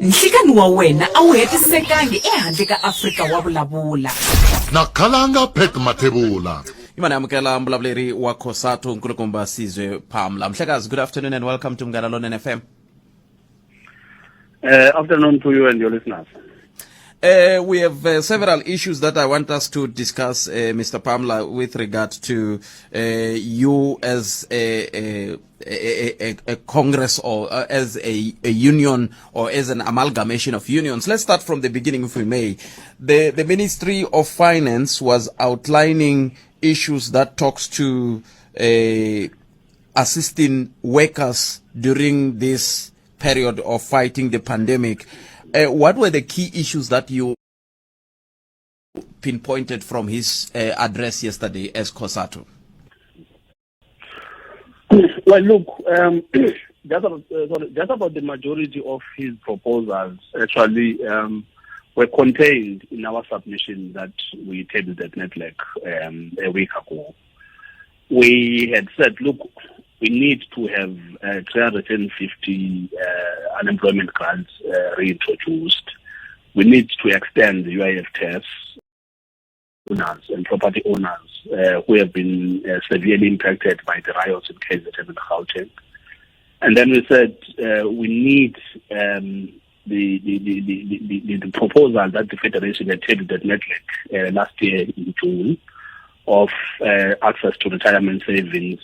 Nhlikani wa wena a wu hetisekangi ehandle ka Afrika wa vulavula. Na khalanga Pat Mathebula. Imane amukela mbulavuleri wa COSATU nkulukumba Sizwe Pamla. Mhlekazi, good afternoon and welcome to Munghana Lonene FM. Afternoon to you and your listeners. We have several issues that I want us to discuss, Mr. Pamla, with regard to you as a Congress or as a union or as an amalgamation of unions. Let's start from the beginning, if we may. The Ministry of Finance was outlining issues that talks to assisting workers during this period of fighting the pandemic. What were the key issues that you pinpointed from his address yesterday as COSATU? Well, look, sorry, just about the majority of his proposals actually were contained in our submission that we tabled at NEDLAC a week ago. We had said, look, we need to have 350 unemployment grants reintroduced. We need to extend the UIF tests owners and property owners who have been severely impacted by the riots in KZN and Gauteng. And then we said we need the proposal that the Federation had tabled at NEDLAC last year in June of access to retirement savings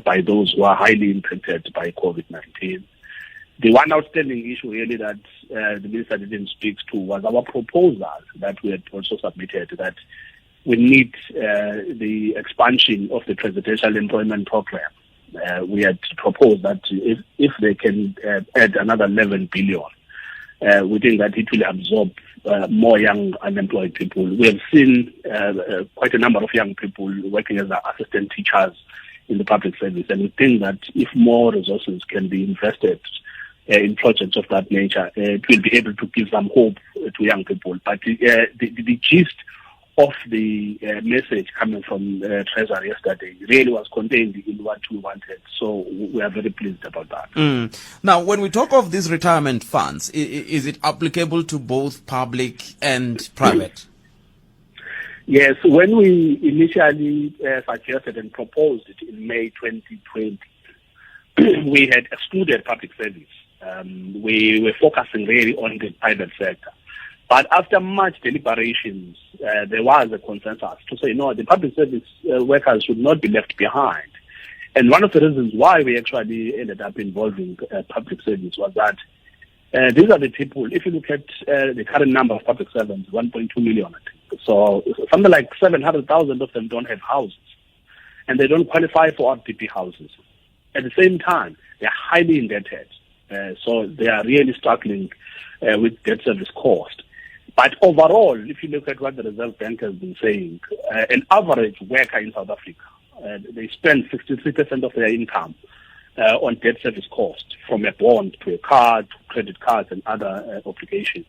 by those who are highly impacted by COVID-19. The one outstanding issue really that the minister didn't speak to was our proposal that we had also submitted, that we need the expansion of the Presidential Employment Program. We had proposed that if they can add another 11 billion, we think that it will absorb more young unemployed people. We have seen quite a number of young people working as assistant teachers in the public service, and we think that if more resources can be invested in projects of that nature, it will be able to give some hope to young people. But the gist of the message coming from Treasury yesterday really was contained in what we wanted. So we are very pleased about that. Now, when we talk of these retirement funds, is it applicable to both public and private? Yes. When we initially suggested and proposed it in May 2020, we had excluded public service. We were focusing really on the private sector. But after much deliberations, there was a consensus to say, no, the public service workers should not be left behind. And one of the reasons why we actually ended up involving public service was that these are the people, if you look at the current number of public servants, 1.2 million, I think. So something like 700,000 of them don't have houses, and they don't qualify for RDP houses. At the same time, they are highly indebted. So they are really struggling with debt service cost. But overall, if you look at what the Reserve Bank has been saying, an average worker in South Africa, they spend 63% of their income on debt service cost, from a bond to a card, to credit cards and other obligations.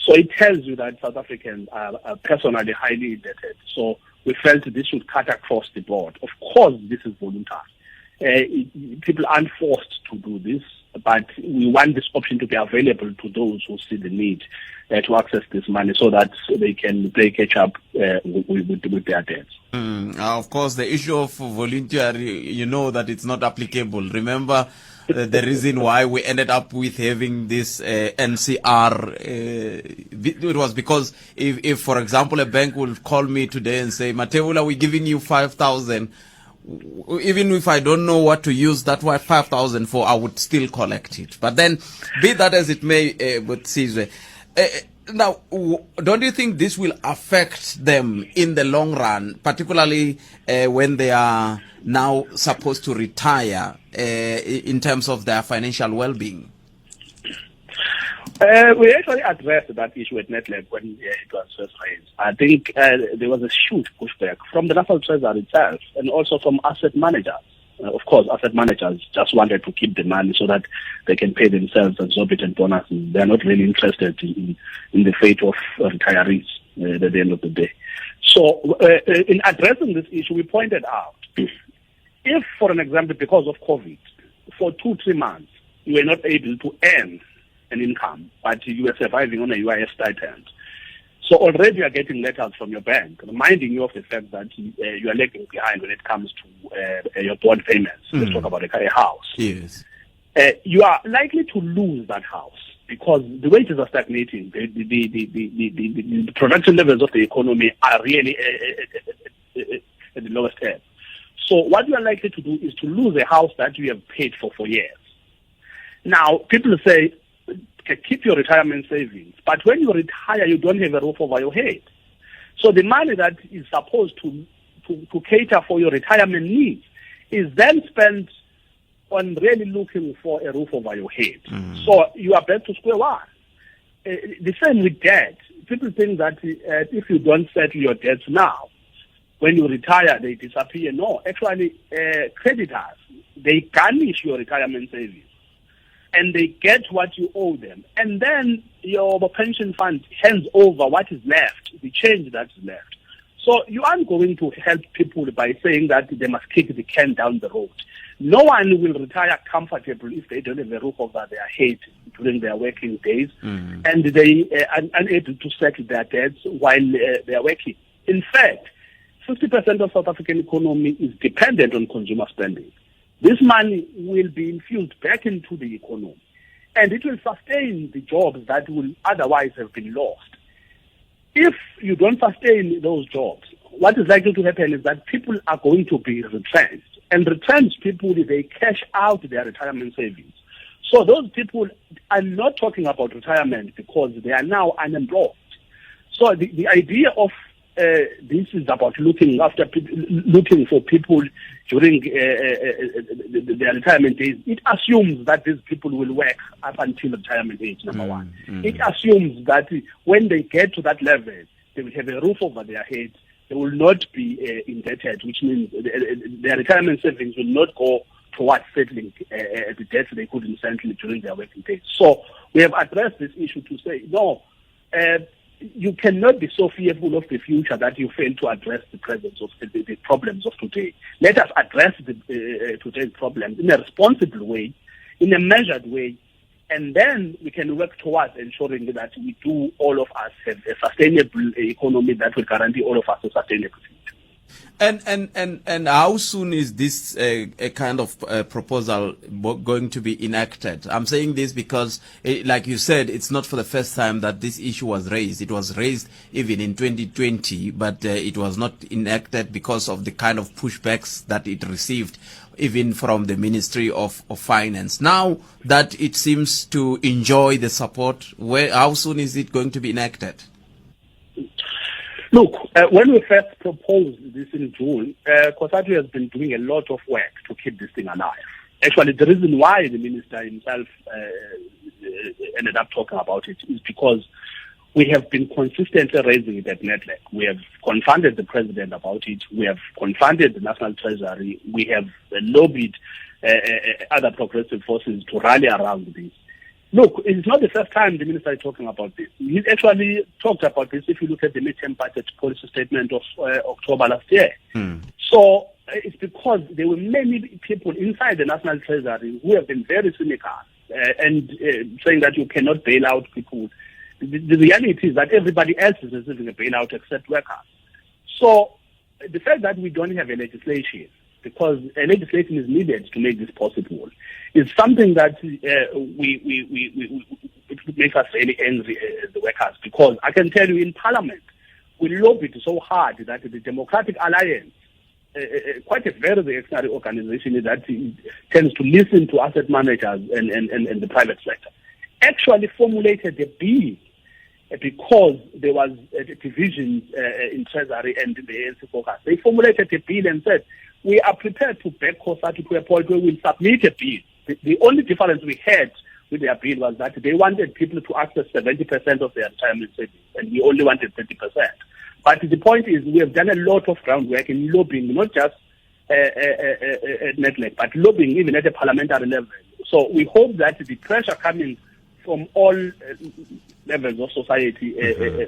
So it tells you that South Africans are personally highly indebted. So we felt this should cut across the board. Of course, this is voluntary. People aren't forced to do this, but we want this option to be available to those who see the need to access this money so that they can play catch up with their debts. Of course, the issue of voluntary, you know that it's not applicable. Remember the reason why we ended up with having this NCR, it was because if, for example, a bank will call me today and say, Mathebula, we're giving you 5,000. Even if I don't know what to use that 5,000 for, I would still collect it. But then, be that as it may, but Sizwe, now, don't you think this will affect them in the long run, particularly when they are now supposed to retire in terms of their financial well-being? We actually addressed that issue at NEDLAC when it was first raised. I think there was a huge pushback from the National Treasury itself and also from asset managers. Of course, asset managers just wanted to keep the money so that they can pay themselves exorbitant bonuses. They are not really interested in the fate of retirees at the end of the day. So in addressing this issue, we pointed out, if, for an example, because of COVID, for 2-3 months, you were not able to earn an income, but you were surviving on a UIF stipend. So already you are getting letters from your bank reminding you of the fact that you are lagging behind when it comes to your bond payments. Let's talk about a house. Yes. You are likely to lose that house because the wages are stagnating. The production levels of the economy are really at the lowest ebb. So what you are likely to do is to lose a house that you have paid for years. Now, people say, keep your retirement savings. But when you retire, you don't have a roof over your head. So the money that is supposed to cater for your retirement needs is then spent on really looking for a roof over your head. So you are back to square one. The same with debt. People think that if you don't settle your debts now, when you retire, they disappear. No, actually, creditors, they garnish your retirement savings and they get what you owe them. And then your pension fund hands over what is left, the change that is left. So you aren't going to help people by saying that they must kick the can down the road. No one will retire comfortable if they don't have a roof over their head during their working days, and they are unable to settle their debts while they are working. In fact, 50% of South African economy is dependent on consumer spending. This money will be infused back into the economy, and it will sustain the jobs that will otherwise have been lost. If you don't sustain those jobs, what is likely to happen is that people are going to be retrenched. And retrenched people, they cash out their retirement savings. So those people are not talking about retirement because they are now unemployed. So the idea of this is about looking after looking for people during their retirement days. It assumes that these people will work up until retirement age, number one. It assumes that when they get to that level, they will have a roof over their heads. They will not be indebted, which means their retirement savings will not go towards settling the debts they couldn't settle during their working days. So we have addressed this issue to say, no, you cannot be so fearful of the future that you fail to address the presence of the problems of today. Let us address the today's problems in a responsible way, in a measured way, and then we can work towards ensuring that we do, all of us, have a sustainable economy that will guarantee all of us a sustainable future. And how soon is this a kind of proposal going to be enacted? I'm saying this because, like you said, it's not for the first time that this issue was raised. It was raised even in 2020, but it was not enacted because of the kind of pushbacks that it received, even from the Ministry of Finance. Now that it seems to enjoy the support, how soon is it going to be enacted? Look, when we first proposed this in June, COSATU has been doing a lot of work to keep this thing alive. Actually, the reason why the minister himself ended up talking about it is because we have been consistently raising it at NEDLAC. We have confronted the president about it. We have confronted the National Treasury. We have lobbied other progressive forces to rally around this. Look, it's not the first time the minister is talking about this. He actually talked about this if you look at the midterm budget policy statement of October last year. So it's because there were many people inside the National Treasury who have been very cynical and saying that you cannot bail out people. The reality is that everybody else is receiving a bailout except workers. So the fact that we don't have a legislation, because a legislation is needed to make this possible, is something that it makes us really angry as the workers. Because I can tell you, in Parliament, we lobbied so hard that the Democratic Alliance, quite a very reactionary organization that tends to listen to asset managers and the private sector, actually formulated a bill because there was divisions in Treasury and in the ANC focus. They formulated a bill and said, we are prepared to back COSATU to a point where we'll submit a bill. The only difference we had with their bill was that they wanted people to access 70% of their retirement savings, and we only wanted 30%. But the point is, we have done a lot of groundwork in lobbying, not just at NEDLAC, but lobbying even at the parliamentary level. So we hope that the pressure coming from all levels of society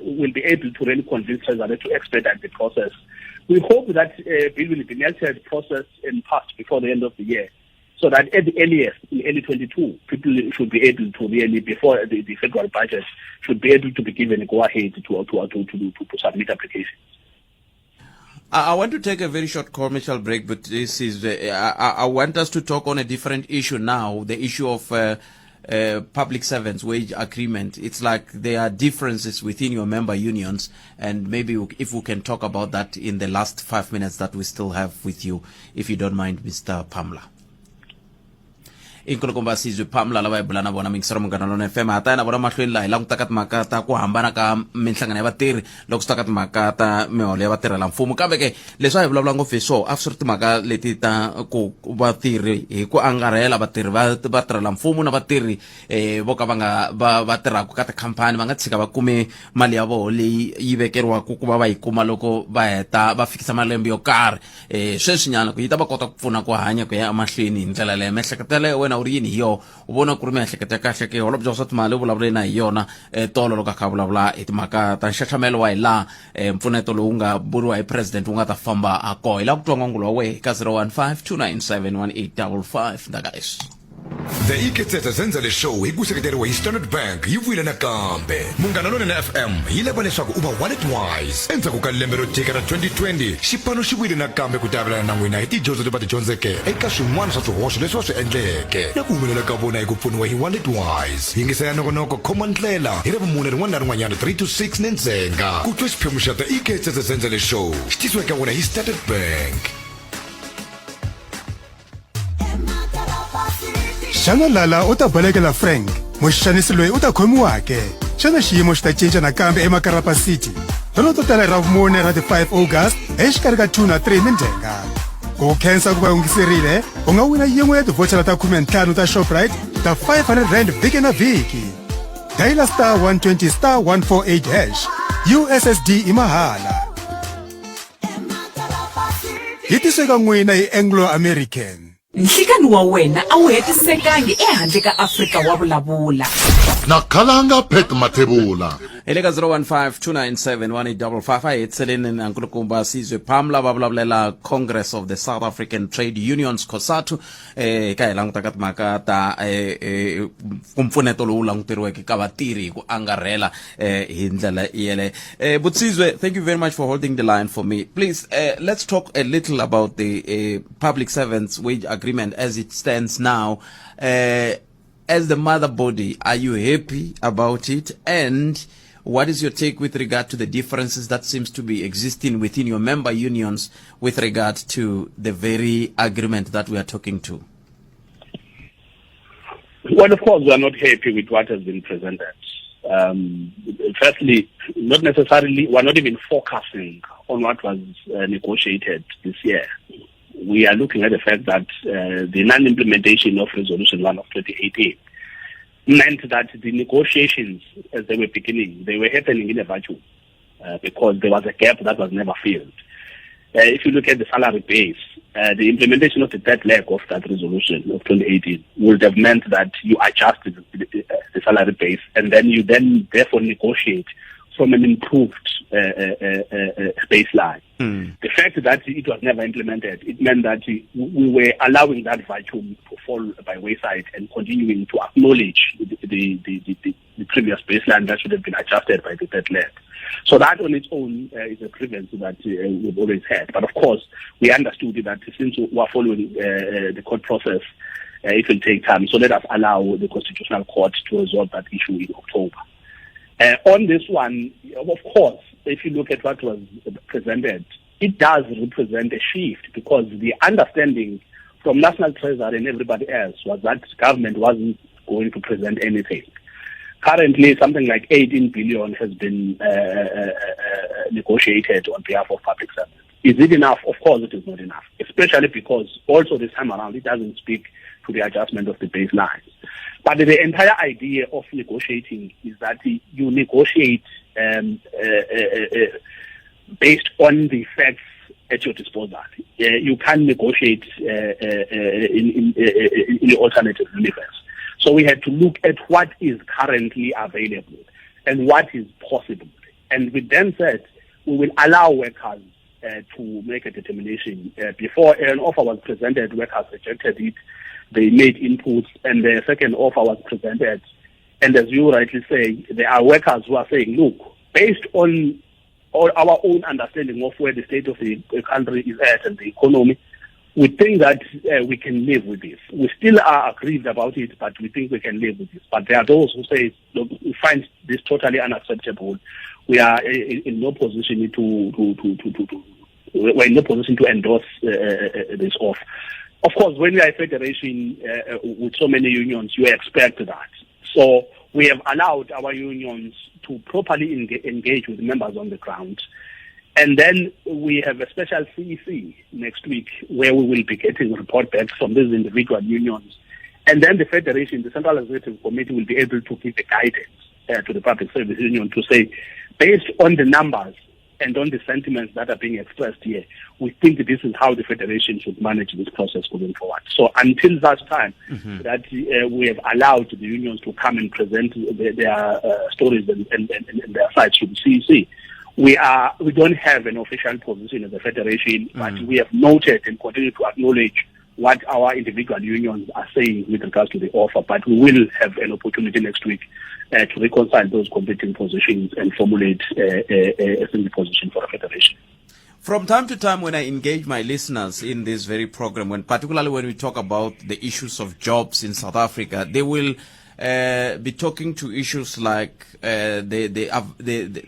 will be able to really convince Treasury to expedite the process. We hope that bill will be enacted, processed, and passed before the end of the year, So that at the earliest, in early 22, people should be able to really, before the federal budget, should be able to be given a go-ahead to submit applications. I want to take a very short commercial break, but this is I want us to talk on a different issue now, the issue of public servants wage agreement. It's like there are differences within your member unions, and maybe if we can talk about that in the last 5 minutes that we still have with you, if you don't mind, Mr. Pamla. I nkulukumba Sizwe Pamla lava hi bula na vona mingisero Munghana Lona FM. Ha ta ya na vona mahlweni laha hi langutaka timhaka ta ku hambana ka minhlangano ya vatirhi loko swi ta ka timhaka ta miholo ya vatirhela mfumo. Kambe ke leswi a hi vulavula ngopfu hi swona a swi ri timhaka leti ta ku vatirhi hi ku angarhela, vatirhi va vatirhela mfumo na vatirhi vo ka va nga va va tirhaka ka tikhampani va nga tshika va kume mali ya vona leyi yi vekeriwaka ku va va yi kuma loko va heta va fikisa malembe yo karhi. Sweswinyana ku yi ta va kota ku pfuna ku hanya ku ya emahlweni hi ndlela leyo. Miehleketo yaleyo wena u ri yini hi yona? U vona ku ri miehleketo ya kahle ke? Holobye wa swa timali u vulavule na hi yona tolo loko a kha a vulavula hi timhaka ta nxaxamelo wa hi laha mpfuneto lowu nga vuriwa hi president wu nga ta famba a koho. Hi lava ku twa n'wangulo wa wehe ka 015 297 1855. Ndaka leswi. The Iketseta Zenza le Show hi ku seketeriwa hi Standard Bank yi vuyile nakambe. Munghana Lonene FM yi lava leswaku u va wallet wise. Endzhaku ka lembe ro tika ra 2020, xipano xi vuyile nakambe ku ta avelana na n'wina hi tidyondzo leti va ti dyondzeke eka swin'wana swa swihoxo leswi va swi endleke na ku humelela ka vona hi ku pfuniwa hi wallet wise. Yingisela nongonoko Khoma Ndlela hi Ravumune rin'wana na rin'wanyana 3 to 6 nindzhenga ku twa xiphemu xa The Iketseta Zenza le Show xi tisiwa eka wena hi Standard Bank. Xana Lala u ta balekela Frank? Muxanisi loyi u ta khomiwa ke? Xana xiyimo xi ta cinca nakambe eMakarapa City? Tolo to tala hi Ravumune ra ti 5 August exikarhi ka 2 na 3 mindhenga. Ku khensa ku va yingiserile, u nga wina yin'we ya tivhochara ta 15 ta Shoprite ta 500 rand vhiki na vhiki. Dayila star 120 star 148 hash. USSD i mahala. Yi tisiwe ka n'wina hi Anglo American. Nhlikani wa wena a wu hetisekangi ehandle ka Afrika wa vulavula. Na Khalanga Pat Mathebula. Hi le ka 015 297 1855. A hi hetiseleni na nkulukumba Sizwe Pamla va vulavulela Congress of the South African Trade Unions, COSATU. Ka hi languta ka timhaka ta ku mpfuneto lowu languteriweke ka vatirhi hi ku angarhela hi ndlela yeleyo. Butsizwe, thank you very much for holding the line for me. Please, let's talk a little about the public servants wage agreement as it stands now. As the mother body, are you happy about it? And what is your take with regard to the differences that seems to be existing within your member unions with regard to the very agreement that we are talking to? Well, of course, we are not happy with what has been presented. Firstly, not necessarily, we're not even focusing on what was negotiated this year. We are looking at the fact that the non-implementation of Resolution 1 of 2018 meant that the negotiations, as they were beginning, they were happening in a vacuum because there was a gap that was never filled. If you look at the salary base, the implementation of the third leg of that resolution of 2018 would have meant that you adjust the salary base and then you then therefore negotiate from an improved baseline. The fact that it was never implemented, it meant that we were allowing that vacuum to fall by wayside and continuing to acknowledge the previous baseline that should have been adjusted by the third leg. So that on its own is a grievance that we've always had. But of course, we understood that since we are following the court process, it will take time. So let us allow the Constitutional Court to resolve that issue in October. On this one, of course, if you look at what was presented, it does represent a shift because the understanding from National Treasury and everybody else was that government wasn't going to present anything. Currently, something like 18 billion has been negotiated on behalf of public service. Is it enough? Of course it is not enough, especially because also this time around it doesn't speak to the adjustment of the baselines. But the entire idea of negotiating is that you negotiate based on the facts at your disposal. You can't negotiate in the alternative universe. So we had to look at what is currently available and what is possible. And we then said we will allow workers to make a determination. Before an offer was presented, workers rejected it. They made inputs, and the second offer was presented. And as you rightly say, there are workers who are saying, look, based on all our own understanding of where the state of the country is at and the economy, we think that we can live with this. We still are aggrieved about it, but we think we can live with this. But there are those who say, look, we find this totally unacceptable. We are in no position to we're in no position to endorse this offer. Of course, when we are a federation with so many unions, you expect that. So we have allowed our unions to properly engage with members on the ground. And then we have a special CEC next week where we will be getting report back from these individual unions. And then the federation, the Central Executive Committee, will be able to give the guidance to the Public Service Union to say, based on the numbers and on the sentiments that are being expressed here, we think this is how the federation should manage this process moving forward. So until that time, that we have allowed the unions to come and present their stories and their sides to the CEC, we don't have an official position as a federation, but we have noted and continue to acknowledge what our individual unions are saying with regards to the offer. But we will have an opportunity next week to reconcile those competing positions and formulate a single position for a federation. From time to time, when I engage my listeners in this very program, when particularly when we talk about the issues of jobs in South Africa, they will be talking to issues like the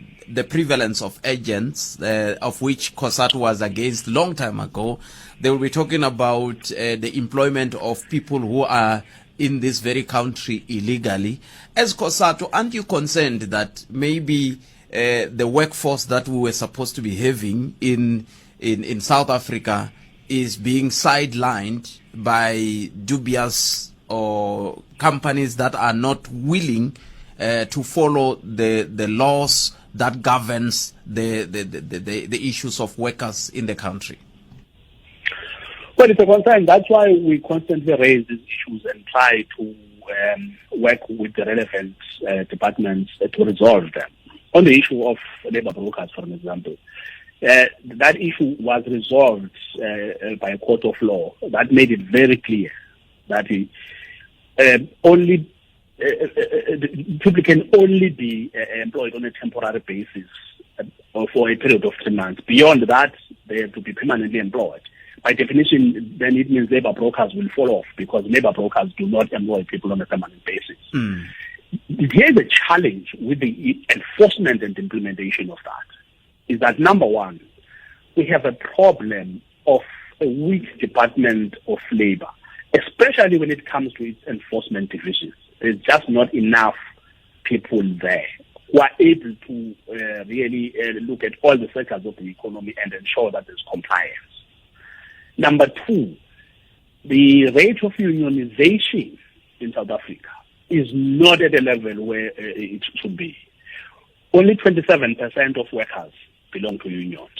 prevalence of agents, of which COSATU was against long time ago. They will be talking about the employment of people who are in this very country illegally. As COSATU, aren't you concerned that maybe the workforce that we were supposed to be having in South Africa is being sidelined by dubious or companies that are not willing to follow the laws that governs the issues of workers in the country? Well, it's a concern. That's why we constantly raise these issues and try to work with the relevant departments to resolve them. On the issue of labor brokers, for an example, that issue was resolved by a court of law that made it very clear that only people can only be employed on a temporary basis for a period of 3 months. Beyond that, they have to be permanently employed. By definition, then it means labor brokers will fall off because labor brokers do not employ people on a permanent basis. Here's a challenge with the enforcement and implementation of that, is that, number one, we have a problem of a weak Department of Labor, especially when it comes to its enforcement divisions. There's just not enough people there who are able to really look at all the sectors of the economy and ensure that there's compliance. Number two, the rate of unionization in South Africa is not at a level where it should be. Only 27% of workers belong to unions.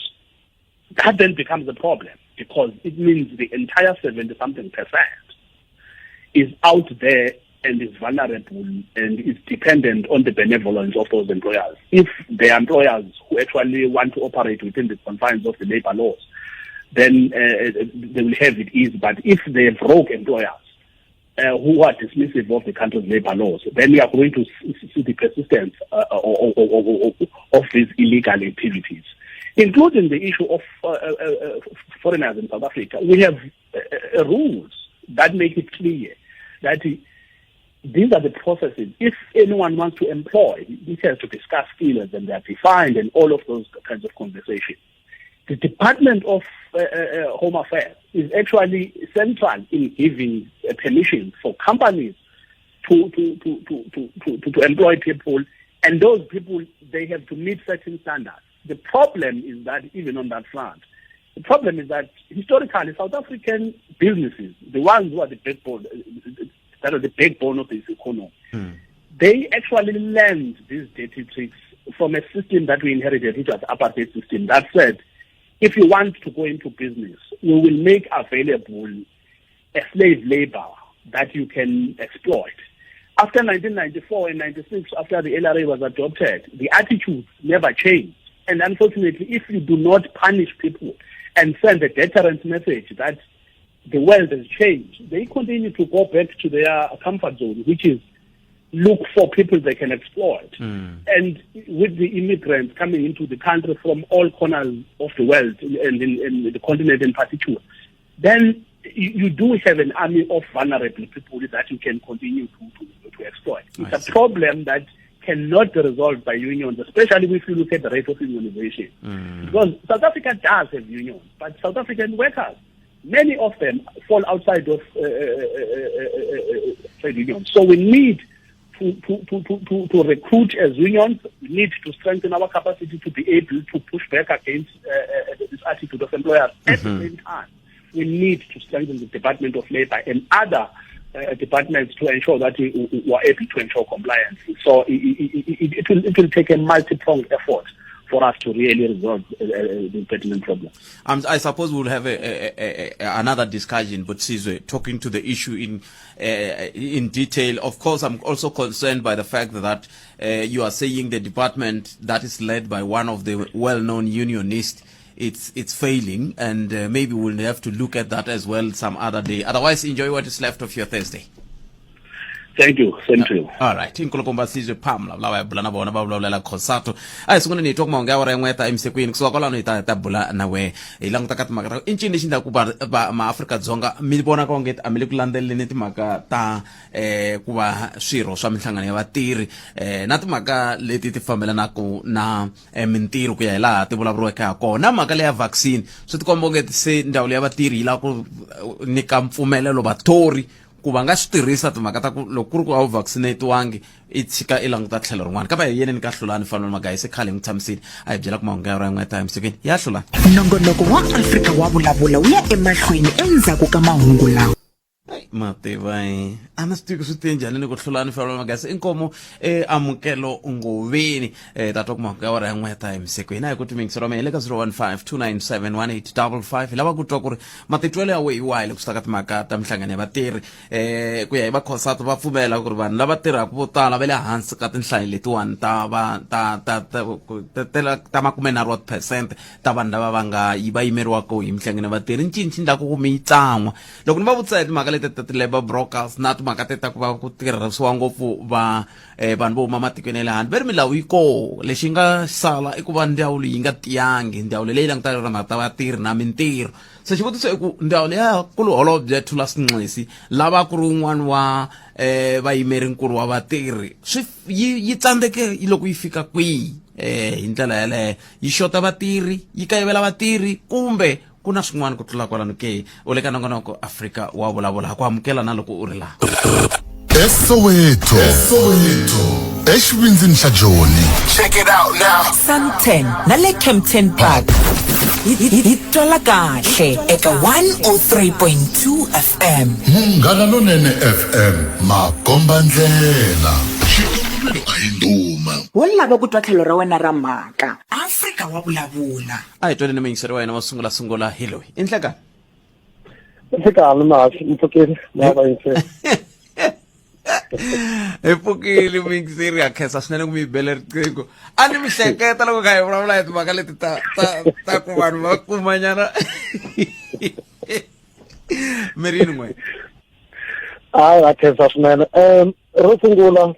That then becomes a problem because it means the entire 70-something percent is out there and is vulnerable and is dependent on the benevolence of those employers. If the employers who actually want to operate within the confines of the labor laws, then they will have it easy. But if they have rogue employers who are dismissive of the country's labor laws, then we are going to see the persistence of these illegal activities, including the issue of foreigners in South Africa. We have rules that make it clear that these are the processes. If anyone wants to employ, this has to discuss skills and they are defined and all of those kinds of conversations. The Department of Home Affairs is actually central in giving permission for companies to employ people, and those people, they have to meet certain standards. The problem is that even on that front, the problem is that historically South African businesses, the ones who are the backbone, that are the backbone of this economy, they actually learned these dirty tricks from a system that we inherited, which was the apartheid system, that said, if you want to go into business, we will make available a slave labor that you can exploit. After 1994 and 96, after the LRA was adopted, the attitudes never changed. And unfortunately, if you do not punish people and send a deterrent message that the world has changed, they continue to go back to their comfort zone, which is look for people they can exploit. And with the immigrants coming into the country from all corners of the world, and in the continent in particular, then you do have an army of vulnerable people that you can continue to exploit. It's a problem that cannot be resolved by unions, especially if you look at the rate of unionization. Because South Africa does have unions, but South African workers, many of them fall outside of trade unions. So we need to recruit as unions. We need to strengthen our capacity to be able to push back against this attitude of employers. At the same time, we need to strengthen the Department of Labor and other departments to ensure that we are able to ensure compliance. So it will take a multi-pronged effort for us to really resolve the impediment problem. I suppose we'll have another discussion, but Sizwe, talking to the issue in detail. Of course, I'm also concerned by the fact that you are saying the department that is led by one of the well-known unionists, it's failing, and maybe we'll have to look at that as well some other day. Otherwise, enjoy what is left of your Thursday. Thank you. Same to you. All right. Inkulukumba Sizwe Pamla lava hi bula na vona va vulavulela COSATU. A hi sunguleni hi twa ku mahungu ya awara yin'we ta emisekwini kusuka kwalano hi ta bula na wehe hi languta ka timhaka ta i ncini lexi endlaku va maAfrika-Dzonga mi vona ka onge a mi le ku landzeleleni timhaka ta ku va swirho swa minhlangano ya vatirhi na timhaka leti ti fambelanaka na mintirho ku ya hi laha ti vulavuriweke ha kona na mhaka leya vaccine swi tikomba onge se ndzawulo ya vatirhi yi lava ku nyika mpfumelelo vathori ku va nga swi tirhisa timhaka ta ku loko ku ri ku a wu vaccinatiwangi i tshika i languta tlhelo rin'wana kambe hi yeneni ka Hlulani Fanele Magayi se khale hi n'wi tshamisile a hi byela ku mahungu ya ra yin'we time sikwini ya Hlulani. Nongonoko wa Afrika wa Vulavula wu ya emahlweni endzhaku ka mahungu lawa. Ai, mativa a ni swi tivi ku swi te njhani ni ku Hlulani Fanele Magayi i nkomo e amukelo ngoveni e ta twa ku mahungu ya wara ya n'we time siku hina hi ku timingisi ra mehe le ka 015 297 1855 hi lava ku twa ku ri matitwelo ya wehe hi wahi loko swi ta ka timhaka ta minhlangano ya vatirhi ku ya hi va COSATU va pfumela ku ri vanhu lava tirhaka vo tala va le hansi ka tinhlayo letiwani ta va ta ta ta ta ta makumenharhu wa tiphesente ta vanhu lava va nga va yimeriwaka hi minhlangano ya vatirhi ncini xi endlaku ku mi yi tsan'wa loko ni va vutisa hi timhaka leti ta ti-labor brokers na timhaka te ta ku va ku tirhisiwa ngopfu va vanhu vo huma matikweni ya le handle va ri milawu yi koho lexi nga sala i ku va ndzawulo yi nga tiyangi ndzawulo leyi langutaka timhaka ta vatirhi na mintirho se xivutiso i ku ndzawulo ya kulu holobye Thulas Nxesi lava ku ri wun'wani wa vayimerinkulu wa vatirhi swi yi tsandzeke loko yi fika kwihi hi ndlela yaleyo yi xota vatirhi yi kayivela vatirhi kumbe ku na swin'wana ku tlula kwalano ke u le ka nongonoko Afrika wa Vulavula ha ku amukela na loko u ri laha. ESoweto, ESoweto, exivindzini xa Joni. Check it out now. Sandton na le Kempton Park. Hi twala kahle eka 103.2 FM. Munghana Lonene FM, makombandlela. Xikongomelo a hi ndhuma. Wo lava ku twa tlhelo ra wena ra mhaka. Afrika wa Vulavula. A hi twaneni muyingiseri wa hina wa sungula sungula hi loyi. I nhlekani. Nhlekani mahaxi mpfukile na vayingiseri. Hi pfukile muyingiseri ha khensa swinene ku mi bele riqingho. A ni mi hleketa loko kha hi vulavula hi timhaka leti ta ta ta ku vanhu va kumanyana. Mi ri yini n'we? Hayi ha khensa swinene. Ro sungula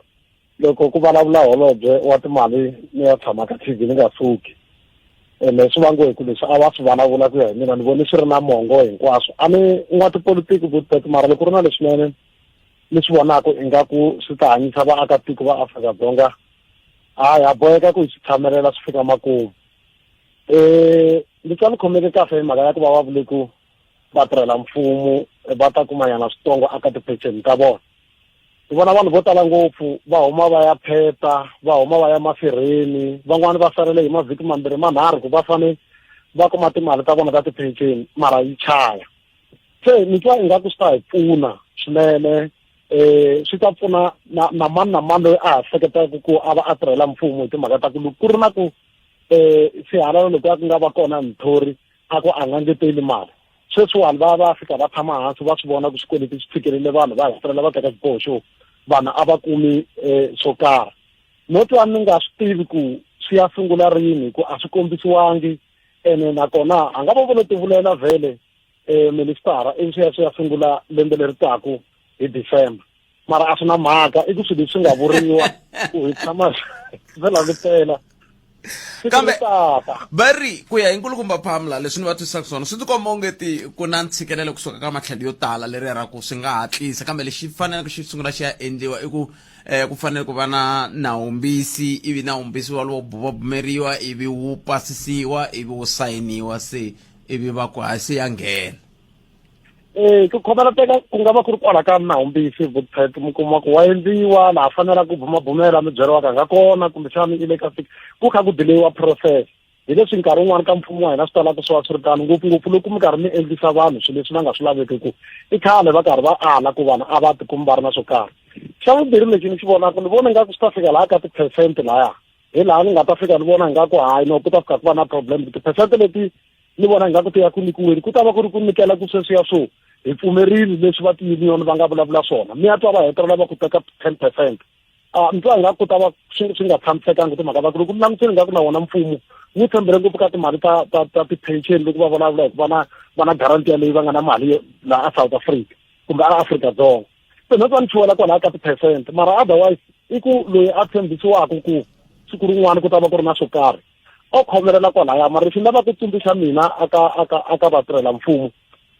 loko ku vulavula holobye wa timali ni ya tshama ka TV ni nga suki. Ene swi vangiwe hi ku leswi a va swi vulavula ku ya hi mina ni vone swi ri na mongo hinkwaswo. A ni n'watipolitiki Vutpet mara loko ku ri na leswinene ni swi vonaka ingaku swi ta hanyisa vaakatiko va Afrika-Dzonga hayi ha boheka ku hi swi tshamelela swi fika makumu. Ni twa ni khomeke kahle hi mhaka ya ku va va vule ku vatirhela mfumo va ta kumanyana switsongo aka tipheceni ta vona. Ni vona vanhu vo tala ngopfu va huma va ya pheta, va huma va ya masirheni, van'wani va salele hi mavhiki mambirhi manharhu ku va fane va kuma timali ta vona ta tipheceni mara yi chaya. Se ni twa ingaku swi ta hi pfuna swinene swi ta pfuna na mani na mani loyi a ha hleketaka ku a va a tirhela mfumo hi timhaka ta ku loko ku ri na ku swihalalo lokuya ku nga va kona nthori a ku a nga ngeteli mali. Sweswiwani va va fika va tshama hansi va swi vona ku swikweleti swi tshikelele vanhu va hetelela va teka xiboho xo vanhu a va kumi swo karhi. No twa ni nga swi tivi ku swi ya sungula rini hi ku a swi kombisiwangi ene nakona a nga va vo lo tivulela vhele um ministara ivi swi ya swi ya sungula lembe leri taku hi December mara a swi na mhaka i ku swilo leswi nga vuriwa ku hi tshama swi langutela kambe va ri ku ya hi nkulukumba phamla leswi ni va twisisaka swona swi tikomba onge ti ku na ntshikelelo kusuka ka matlhelo yo tala leri ra ku swi nga hatlisa kambe lexi faneleke xi sungula xi ya endliwa i ku um ku fanele ku va na nawumbisi ivi nawumbisi walowo bumabumeriwa ivi wu pasisiwa ivi wu sayiniwa se ivi va ku ha se ya nghena Eh ku khomelateka ku nga va ku ri kwala ka nawumbisi vutpet mi kuma ku wa endliwa laha fanelaka ku bumabumela mi byeriwaka nga kona kumbexana i le ka ku kha ku dileyiwa process hi leswi nkarhi wun'wani ka mfumo wa hina swi talaka swi va swi ri tano ngopfungopfu loko mi karhi mi endlisa vanhu swilo leswi va nga swi laveki ku i khale va karhi va ala ku vanhu a va tikumi va ri na swo karhi xa vumbirhi lexi ni xi vonaka ni vona ingaku swi ta fika laha ka ti-percent laya hi laha ni nga ta fika ni vona ingaku hayi no ku ta fika ku va na problem ti-percent leti ni vona ingaku ti ya ku nyikiweni ku ta va ku ri ku nyikela ku sweswiya swo hi pfumerile leswi va ti-union va nga vulavula swona mi ya twa va hetelela va ku teka 10 percent. A ni twa ingaku ku ta va swi nga tshamisekangi timhaka ta ku loko mi langutisile ingaku na wona mfumo wu tshembele ngopfu ka timali ta ti-pension loko va vulavula hi ku va na guarantee yaleyi va nga na mali laha a South Africa kumbe a Afrika Dzonga. Se no twa ni chuwela kwalaya ka ti-percent, mara otherwise i ku loyi a tshembisiwaka ku siku rin'wana ku ta va ku ri na swo karhi o khomelela kwalaya. Mara lexi ni lavaka ku tsundzuxa mina aka vatirhela mfumo,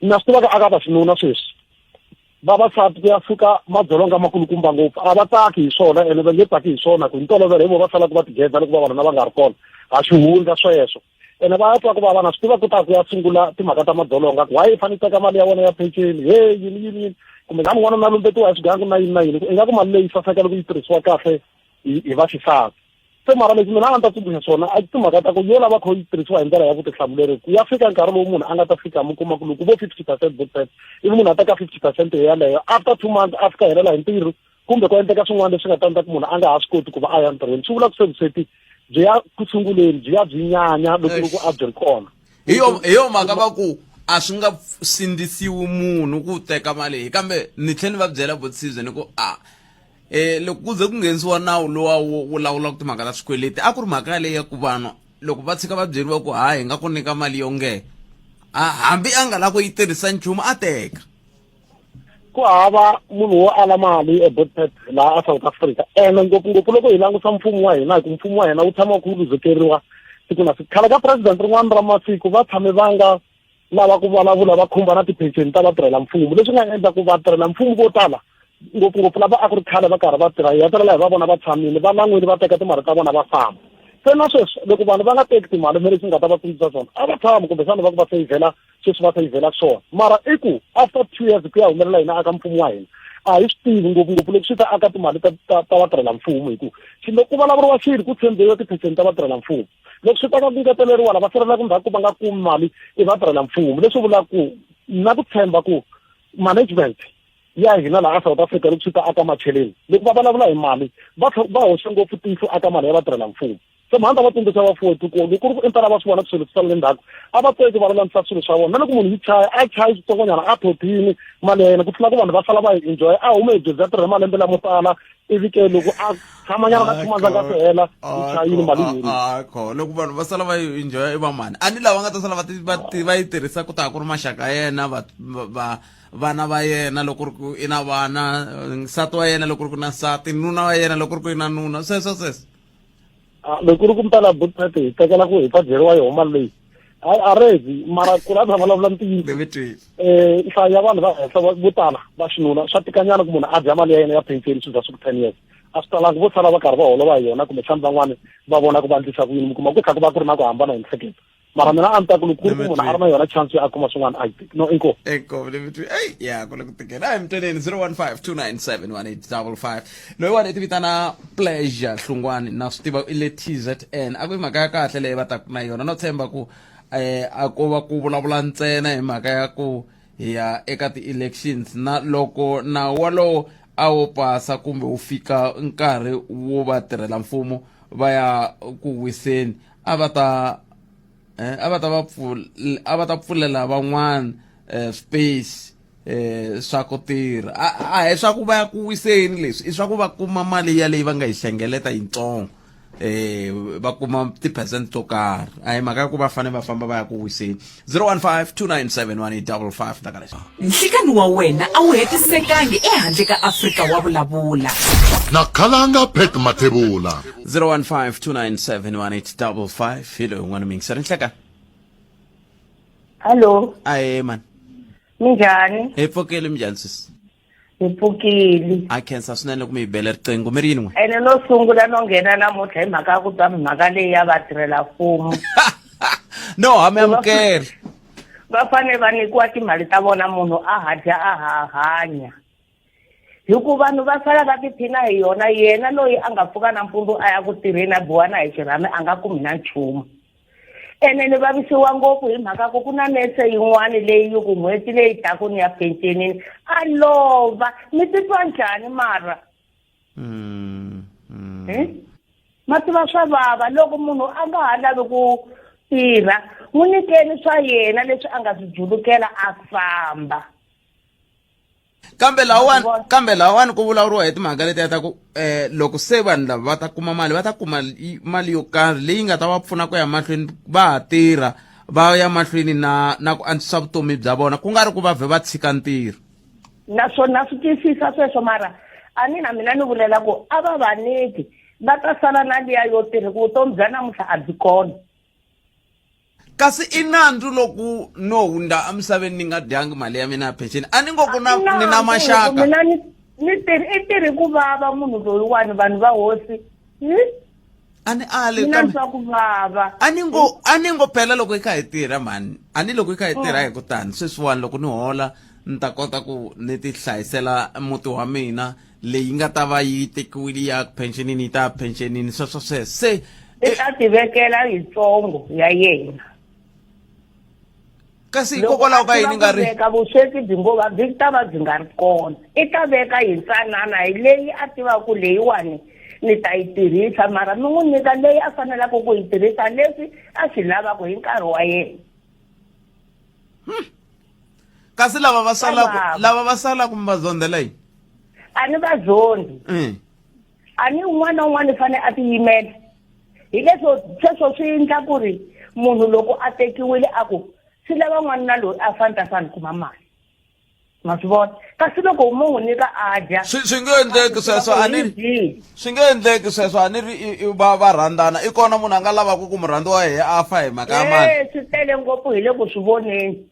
na swi tivaka aka vaxinuna sweswi vavasati ku ya suka madzolonga makulukumba ngopfu, a va tsaki hi swona ene va nge tsaki hi swona ku hi ntolovelo hi vo va salaka va tigedza loko vavanuna va nga ri kona. Ha xi hundza sweswo ene va ya twa ku va vana swi tiva ku ta ku ya sungula timhaka ta madzolonga ku why i fanele teka mali ya wena ya peceni he yini yini yini kumbe ngani n'wana na lumbetiwa hi swigangu na yini na yini ingaku mali leyi saseka loko yi tirhisiwa kahle hi vaxisati. Se mara lexi mina a ni ta tsundzuxa swona a timhaka ta ku yo lava kho yi tirhisiwa hi ndlela ya vutihlamuleri ku ya fika nkarhi lowu munhu a nga ta fika mi kuma ku loko vo 50% votset ivi munhu a teka 50% yeleyo after 2 months a fika helela hi ntirho kumbe ku endleka swin'wana leswi nga ta endla ku munhu a nga ha swi koti ku va a ya ntirhweni, swi vula ku se vusweti byi ya ku sunguleni byi ya byi nyanya loko loko a byi ri kona. Hi yo mhaka va ku a swi nga sindzisiwi munhu ku teka mali leyi, kambe ni tlhela ni va byela botsizwe ni ku a loko ku ze ku nghenisiwa nawu lowa wu lawulaka timhaka ta swikweleti, a ku ri mhaka yaleyo ya ku vanhu loko va tshika va byeriwa ku hayi hi nga ku nyika mali yo nge a hambi a nga lavi ku yi tirhisa nchumu a teka. Ku hava munhu wo ala mali ebotpet laha a South Africa, ene ngopfungopfu loko hi langusa mfumo wa hina, hi ku mfumo wa hina wu tshama wu luzekeriwa siku na siku. Khale ka president rin'wana ra masiku va tshame va nga lava ku vulavula va khumba na tipenceni ta vatirhela mfumo, leswi nga endla ku vatirhela mfumo vo tala ngopfungopfu lava a ku ri khale va karhi va tirha hi hetelela hi va vona va tshamile va lan'wini va teka timali ta vona va famba. Se na sweswi loko vanhu va nga teki timali me leswi nga ta va tsundzuxa swona a va tshami kumbexana va ku va seyivhela sweswi va seyivhela swona, mara i ku after 2 years ku ya humelela hina aka mfumo wa hina a hi swi tivi ngopfungopfu loko swi ta aka timali ta vatirhela mfumo, hi ku loko ku vulavuriwa xilo ku tshembiwa tiphesenti ta vatirhela mfumo, loko swi ta ka ku ngeteleriwa lava salelaka ndzhaku va nga kumi mali i vatirhela mfumo, leswi vulaka ku na ku tshemba ku management ya hina laha South Africa loko swi ta aka macheleni loko va vulavula hi mali va va hoxe ngopfu tihlo aka mali ya vatirhela mfumo. Se mhanda va tsundzuxa vafuwi ku loko ku ri ku impela va swi vona ku swilo swi sale ndzhaku a va teki va lulamisa swilo swa vona, na loko munhu yi chaya a chayi switsongonyana a thothini mali ya yena ku tlula ku vanhu va sala va yi enjoy a hume hi byi bya tirhe malembe lamo tala ivi ke loko a tshamanyana ka 2 months a nga se hela yi chayile mali yi herile. Akho loko vanhu va sala va yi enjoy i va mani a ni lava nga ta sala va yi tirhisa ku ta ku ri maxaka ya yena va vana va yena loko ri ku i na vana, nsati wa yena loko ri ku na nsati, nuna wa yena loko ri ku i na nuna, sweswo sweswo. Loko ku ri ku mpela butpet hi tekela ku hi ta byeriwa yoho mali leyi hayi a rezi, mara ku la ta vulavula ntiyiso nhlayo ya vanhu va henhla vo tala va xinuna swa tikanyana ku munhu a dya mali ya yena ya penceni swi za swi ku 10 years, a swi talangi vo sala va karhi va holova hi yona kumbexana van'wani va vona ku va endlisa ku yini mi kuma ku tlha ku va ku ri na ku hambana hi mihleketo. Mara mina a ni ta ku loko ku ri ku munhu a ri na yona chance yo a kuma swin'wana a yi teki no inkomu. Inkomu lemitwi eyi ya ku le ku tikela a hi mtweneni 015 297 1855 loyiwani i ti vitana Pleasure Hlungwani na swi tiva i le TZN a ku i mhaka ya kahle leyi va taku na yona no tshemba ku a ko va ku vulavula ntsena hi mhaka ya ku hi ya eka ti-elections na loko nawu walowo a wo pasa kumbe wu fika nkarhi wo va tirhela mfumo va ya ku wiseni a va ta a va ta va a va ta pfulela van'wana space swa ku tirha a hi swa ku va ya ku wiseni leswi i swa ku va kuma mali yaleyi va nga yi hlengeleta yitsongo. Va kuma ti-percent to karhi, a hi mhaka ya ku va fanele va famba va ya ku wiseni. 015 297 1855 ta ka lexi. Nhlikani wa wena a wu hetisekangi ehandle ka Afrika wa vulavula. Na khalanga Pat Mathebula. 015 297 1855 hi loyi un'wana miyingiseri. Nhlekani. Hallo. Ahe mani. Minjhani? Hi pfukile, minjhani sisi? Hi pfukile. A khensa swinene loko mi hi bele riqingho, mi ri yini n'we? Ene no sungula no nghena namuntlha hi mhaka ya ku twa mhaka leyi ya vatirhela mfumo. No, ha mi amukela. Va fanele va nyikiwa timali ta vona, munhu a ha dya a ha hanya, hi ku vanhu va sala va tiphina hi yona. Yena loyi a nga pfuka nampundzu a ya ku tirheni, a biwa na hi xirhami, a nga kumi na nchumu. Ene ni vavisiwa ngopfu hi mhaka ku ku na nese yin'wana leyi yi ku n'hweti leyi taku ni ya pensionini, a lova. Mi titwa njhani mara? Ma tiva swa vava loko munhu a nga ha lavi ku tirha. N'wi nyikeni swa yena leswi a nga swi julukela, a famba. Kambe lawani ku vulavuriwa hi timhaka letiya ta ku loko se vanhu lava va ta kuma mali, va ta kuma mali yo karhi leyi nga ta va pfuna ku ya mahlweni va ha tirha, va ya mahlweni na ku antswisa vutomi bya vona, ku nga ri ku va vhe va tshika ntirho. Naswona swi twisisa sweswo, mara a ni na mina ni vulela ku a va va nyiki, va ta sala na liya yo tirha, ku vutomi bya namuntlha a byi kona. Kasi i nandzu loko no hundza emisaveni ni nga dyangi mali ya mina ya pension? A ni ngo ku na ni na maxaka. Mina ni tirhi, i tirhi ku vava munhu loyiwani, vanhu va hosi. A ni ali. Mina ni twa ku vava. A ni ngo phela loko i kha hi tirha mhani, a ni loko i kha hi tirha hi ku tani sweswiwani, loko ni hola ni ta kota ku ni ti hlayisela muti wa mina, leyi nga ta va yi tekiwile ya pensionini yi ta pensionini, sweswo sweswo se. I ta tivekela yitsongo ya yena. Kasi hikokwalaho ka yini nga ri veka vusweti byi ngo va byi ta va byi nga ri kona, i ta veka hi ntsanana, hi leyi a tivaka leyiwani ni ta yi tirhisa, mara mi n'wi nyika leyi a fanelaka ku yi tirhisa leswi a swi lavaka hi nkarhi wa yena. Kasi lava va salaka, Vava. lava va salaka mi va zondela yini? A ni va zondi. A ni un'wana na un'wana i fanele a tiyimela hi leswo. Sweswo swi endla ku ri munhu loko a tekiwile a ku swi lava n'wanuna loyi a fane ta fane kuma mali, ma swi vona? Kasi loko mo n'wi nyika a dya. Swi nge endleki sweswo, a ni ri swi nge endleki sweswo, a ni ri va va rhandzana, i kona munhu a nga lavaka ku murhandzi wa yehe a fa hi mhaka ya mali? Eh, swi tele ngopfu, hi le ku swi voneni,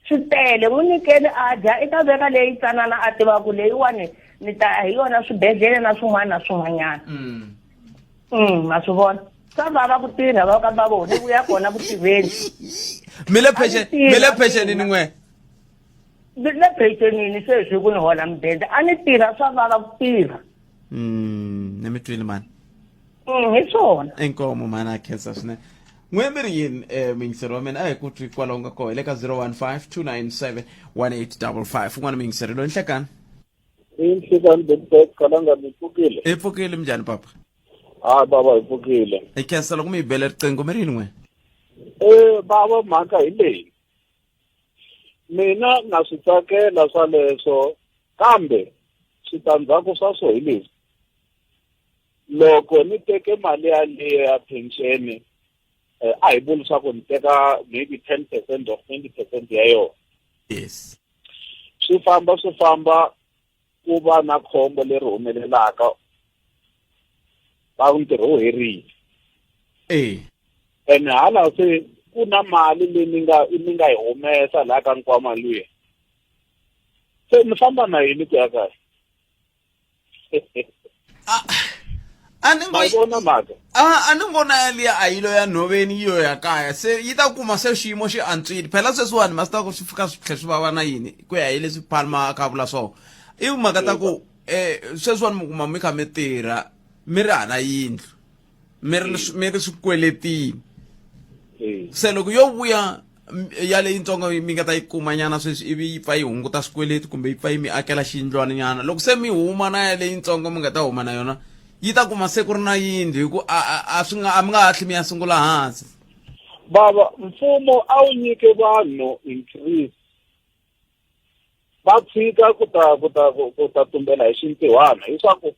swi tele. N'wi nyikeni a dya, i ta veka leyi tsanana a tivaka leyiwani ni ta ya hi yona swibedhlele na swin'wana na swin'wanyana. Ma swi vona, swa vava ku tirha, va ka va vona vuya kona ku tirheni. Mi le pension, mi le tirha pensionini mina. n'we? Ni le pensionini sweswi, ku ni hola mudende. A ni tirha, swa vava ku tirha. Ni mi twile mani. Hi swona. Inkomo mani, a khensa swinene. N'we mi ri yini, muyingiseri wa mina? A hi ku twi kwalaho nga koho, hi le ka 015 297 1855. Un'wana muyingiseri loyi, nhlekani. Inhlekani Benibet Kalanga, mi pfukile? Hi pfukile, minjhani papa? Hayi baba, hi pfukile. Hi khensa loko mi hi bele riqingho, mi ri yini n'we? Baba, mhaka hi leyi. Mina na swi tsakela swa leswo, kambe switandzhaku swa swo hi leswi. Loko ni teke mali yaliyo ya pension, a hi vuli swa ku ni teka maybe 10% or 20% ya yona. Swi famba, swi famba, ku va na khombo leri humelelaka, va ntirho wu herile. Ene hala se ku na mali leyi mi nga yi humesa laha ka nkwama luya. Se mi famba na yini ku ya kaya? A ni ngo Ma vona mhaka? A ni ngo na yaliya a yilo ya nhoveni, yi yo ya kaya, se yi ta kuma se xiyimo xi antswile. Phela sweswiwani ma swi tiva ku swi fika swi tlhela swi vava na yini, ku ya hi leswi Palma a kha a vula swona, i mhaka ta ku sweswiwani mi kuma mi kha mi tirha, mi ri hana yindlu, mi ri swikweletini. Se loko yo vuya ya leyitsongo mi nga ta yi kuma nyana sweswi, ivi yi pfa yi hunguta swikweleti kumbe yi pfa yi mi akela xiyindlwana nyana, loko se mi huma na ya leyitsongo mi nga ta huma na yona, yi ta kuma se ku ri na yindlu, hi ku a swi nga a mi nga hatli mi ya sungula hansi. Baba, mfumo a wu nyike vanhu increase, va tshika ku ta tumbela hi xintiwhana, hiswaku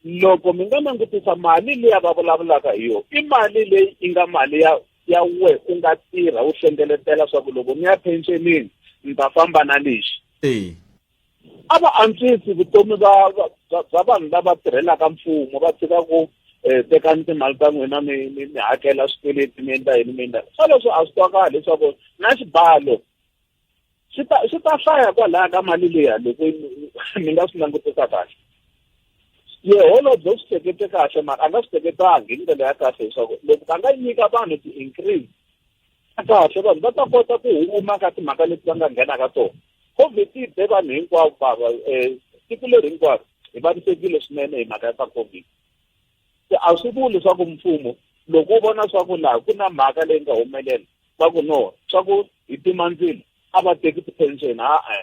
Loko mi nga langutisa mali liya va vulavulaka hi yona i mali leyi yi nga mali ya ya we u nga tirha u hlengeletela swa ku loko ni ya pensionini ni ta famba na lexi. A va antswisi vutomi va bya vanhu lava tirhelaka mfumo va tshika ku eh, tekani timali ta n'wina mi mi mi hakela swikweleti mi endla yini mi endla swoleswo a swi twakali leswaku na xibalo swi ta swi ta hlaya kwalaya ka mali liya loko mi nga swi langutisa kahle ye holobye u swi hlekete kahle mara a nga swi hleketangi hi ndlela ya kahle leswaku loko va nga nyika vanhu ti-increase kahle vanhu va ta kota ku huma ka timhaka leti va nga nghena ka tona covid yi be vanhu hinkwavo bava um tiko leri hinkwaro hi vavisekile swinene hi mhaka ya ta covid se a swi vuli leswaku mfumo loko u vona swa ku laha ku na mhaka leyi nga humelela va ku no swa ku hi tima ndzilo a va teki ti-pension a-e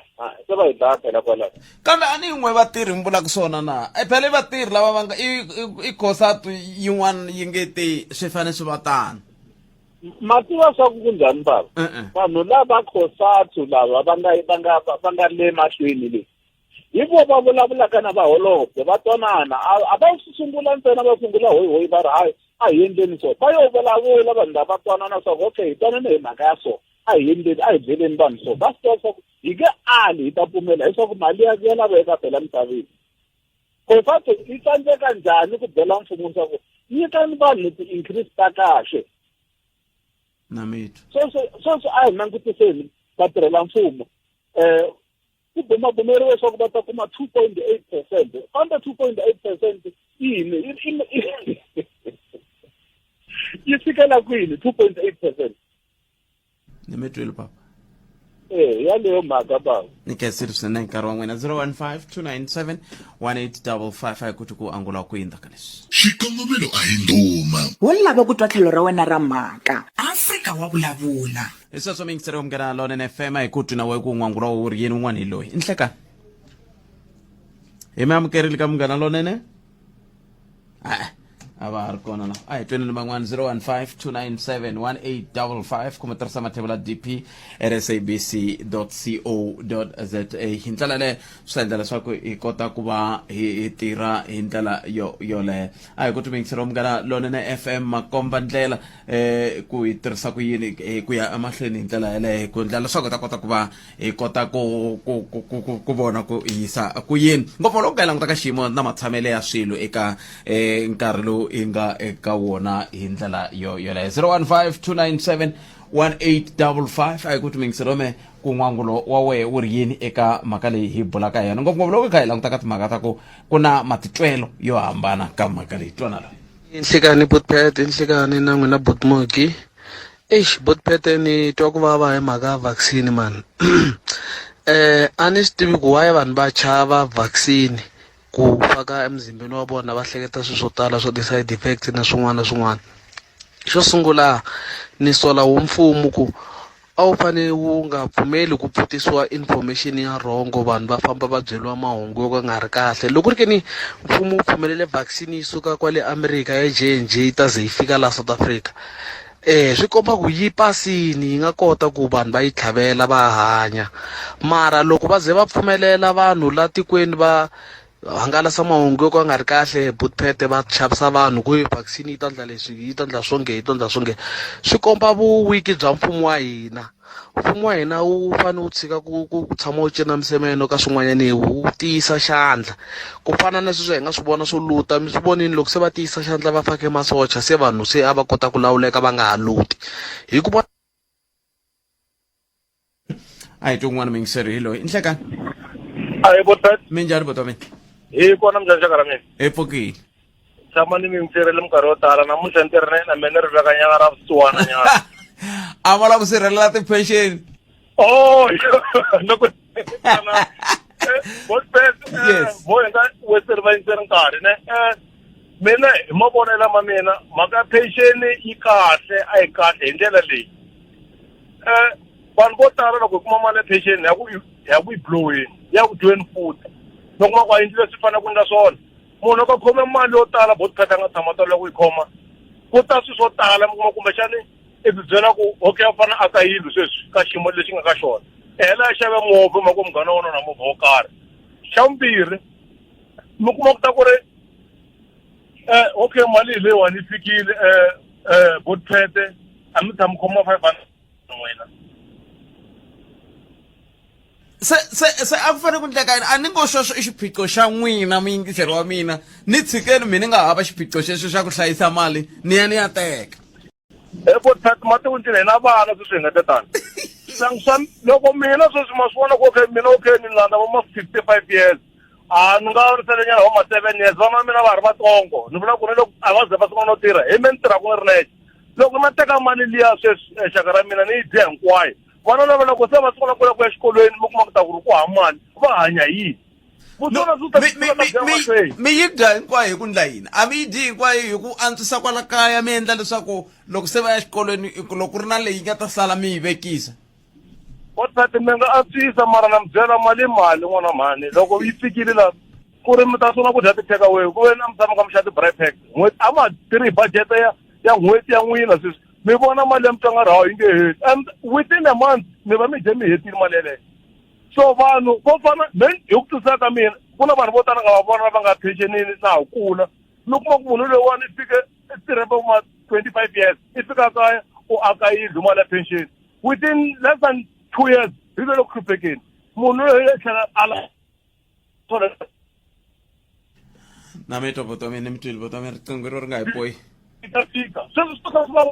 se va hi dlaya phela kwalaho kambe a ni yin'we vatirhi mi vulaka swona na e phela i vatirhi lava va nga i i cosatu yin'wana yi nge te swi fanele swi va tano ma tiva swa ku kunjhani bava vanhu lava cosatu lava va nga va nga va nga le mahlweni le hi vo va vulavulaka na vaholobye va twanana a va swi sungula ntsena va sungula hoyihoyi va ri hayi a hi endleni so va yo vulavula vanhu lava twanana swa ku okay hi twanane hi mhaka ya so a hi endleni a hi byeleni vanhu so va swi tiva swa ku hi nge ali hi ta pfumela leswaku mali ya ya laveka phela misaveni kofato yi tsandzeka njhani ku byela mfumo swa ku nyikani vanhu ti-increase ta kahle na mitwa sweswo sweswo a hi langutiseni vatirhela mfumo um ku bumabumeriwe leswaku va ta kuma 2.8 percent kambe 2.8 percent yini yi fikela kwini 2.8 percent ni mi twile papa e yaleyo mhaka baba ni khensile swinene nkarhi wa n'wina 015 297 1855 a hi kuti ku angula ku yindza ka leswi xikongomelo a hi ndhuma Wo lava ku twa tlhelo ra wena ra mhaka. Afrika wa vulavula. Hi sweswo miyingiseri wa Munghana Lonene FM a hi ku twi na we ku n'wangulo wu ri yini un'wana hi loyi i nhlekani hi mi amukerile ka Munghana Lonene a a va ha ri kona la a hi tweni ni van'wana 015 297 1855 kumbe tirhisa mathebula dp at sabc co za hi ndlela yaleyo swi ta endla leswaku hi kota ku va hi tirha hi ndlela yo yoleyo a hi ku timiyingiseri wa Munghana Lonene FM makomba ndlela eh ku yi tirhisa ku yini eh, ku ya emahlweni hi ndlela yaleyo ku endla leswaku hi ta kota ku va hi kota ku ku ku ku ku ku vona ku yisa ku yini ngopfu loko hi languta ka xiyimo na matshamelo ya swilo eka eh, nkarhi lowu hi nga eka wona hi ndlela yo yoleyo 015 297 1855 a hi ku timingisirome ku n'wangulo wa wehe wu ri yini eka mhaka leyi hi bulaka hi yona ngopfungopfu loko hi kha hi languta ka timhaka ta ku ku na matitwelo yo hambana ka mhaka leyi twana loyi Nhlikani Botpet, nhlikani na n'wina Botmoki. Eish Botpet ni twa ku vava hi mhaka ya vaccine man. Eh a ni swi tivi ku why vanhu va chava vaccine ku faka emuzimbeni wa vona va hleketa swilo swo tala swa ti-side effects na swin'wana na swin'wana. Xo sungula ni sola wo mfumo ku A wu fanele wu nga pfumeli ku pfutisiwa information ya wrong vanhu va famba va byeriwa mahungu yo ka nga ri kahle loko ri ke ni mfumo wu pfumelele vaccine yi suka kwale America ya J and J yi ta ze yi fika laha South Africa eh swi komba ku yi pasini yi nga kota ku vanhu va yi tlhavela va hanya mara loko va ze va pfumelela vanhu la tikweni va hangalasa mahungu yo ka nga ri kahle butphete va chavisa vanhu ku vaccine yi ta ndla leswi yi ta ndla swonge yi ta ndla swonge swi komba vuwiki bya mfumo wa hina mfumo wa hina wu fanele wu tshika ku ku tshama wu cina misemeno ka swin'wanyana wu tiyisa xandla ku fana na sweswi hi nga swi vona swo luta mi swi vonini loko se va tiyisa xandla va fake masocha se vanhu se a va kota ku lawuleka va nga ha luti hi ku vona a hi twi un'wana muyingiseri hi loyi nhlekani a hi botpet minjhani bota mina hi kona minjhani xaka ra mina hi pfukile tshama ni miyingiserile minkarhi yo tala namuntlha ni tirhi na mina ni ri vekanyana ra vusiwana nyana a va lava ku sirhelela ti-pension oh loko botpet Yes. vo hi nga weseri va yingiseri nkarhi ne mina hi mavonelo ma mina mhaka ya pension yi kahle a yi kahle hi ndlela leyi um vanhu vo tala loko hi kuma mali ya pension ya ku ya ku yi bloweni ya ku dyiweni futhi loko ma ku a endli leswi fanele ku endla swona munhu loko a khome mali yo tala botpet a nga tshama tala ku yi khoma ku ta swilo swo tala mi kuma kumbexani i ti byela ku okay a fanele aka yindlu sweswi ka xiyimo lexi nga ka xona hela a xave movha mhaka munghana wa wena na movha wo karhi xa vumbirhi mi kuma ku ta ku ri Eh okay mali hi leyiwani yi fikile eh eh botphete a mi tshami khoma 500 n'wina. Se se se a ku fanele ku ndleka yini a ni ngo sweswo i xiphiqo xa n'wina muyingiseri wa mina ni tshikeni mi ni nga hava xiphiqo xexo xa ku hlayisa mali ni ya ni ya teka Airport mati ku ncila hina vana sweswi hi nga tetani swa loko mina sweswi ma swi vona ku okay mina okay ni landza va ma 55 years a ni nga ri selenyana va ma 7 years vana va mina va ha ri vatsongo ni vula ku ri loko a va ze va sungula no tirha hi me ni tirhaka ni ri nexe loko na teka mali liya sweswi eh, xaka ra mina ni yi dya hinkwayo vana lava loko se va sungula ku ya ku ya xikolweni mi kuma ku ta ku ri ku hava mali va hanya yini mi yi dya hinkwayo hi ku ndla yini a mi yi dyi hinkwayo hi ku antswisa kwala kaya mi endla leswaku loko se va ya xikolweni loko ku ri na leyi nga ta sala mi yi vekisa wansati mi nga antswisa mara na mi byela mali mali n'wana mhani loko yi fikile la ku ri mi ta sungula ku dya ti-take away ku ve na mi tshama ka mi xa ti-braai pack n'hweti a ma tirhi budget ya ya n'hweti ya n'wina sweswi mi vona mali ya mutswanga rawu yi nge heli and within a month mi va mi dye mi hetile mali yeleyo so vanhu vo fana me hi ku twisisa ka mina ku na vanhu vo tala nga va vona lava nga phenxenini na ha kula mi kuma ku munhu loyiwani i fike i tirhe vo ma 25 years i fika kaya u aka yindlu mali ya pension within less than 2 years hi le ku hluphekeni munhu loyi a tlhela a la na mi twa vutomi ni mi twile vutomi riqingho ro ri nga hi poyi yi ta fika sweswi swi ta swi va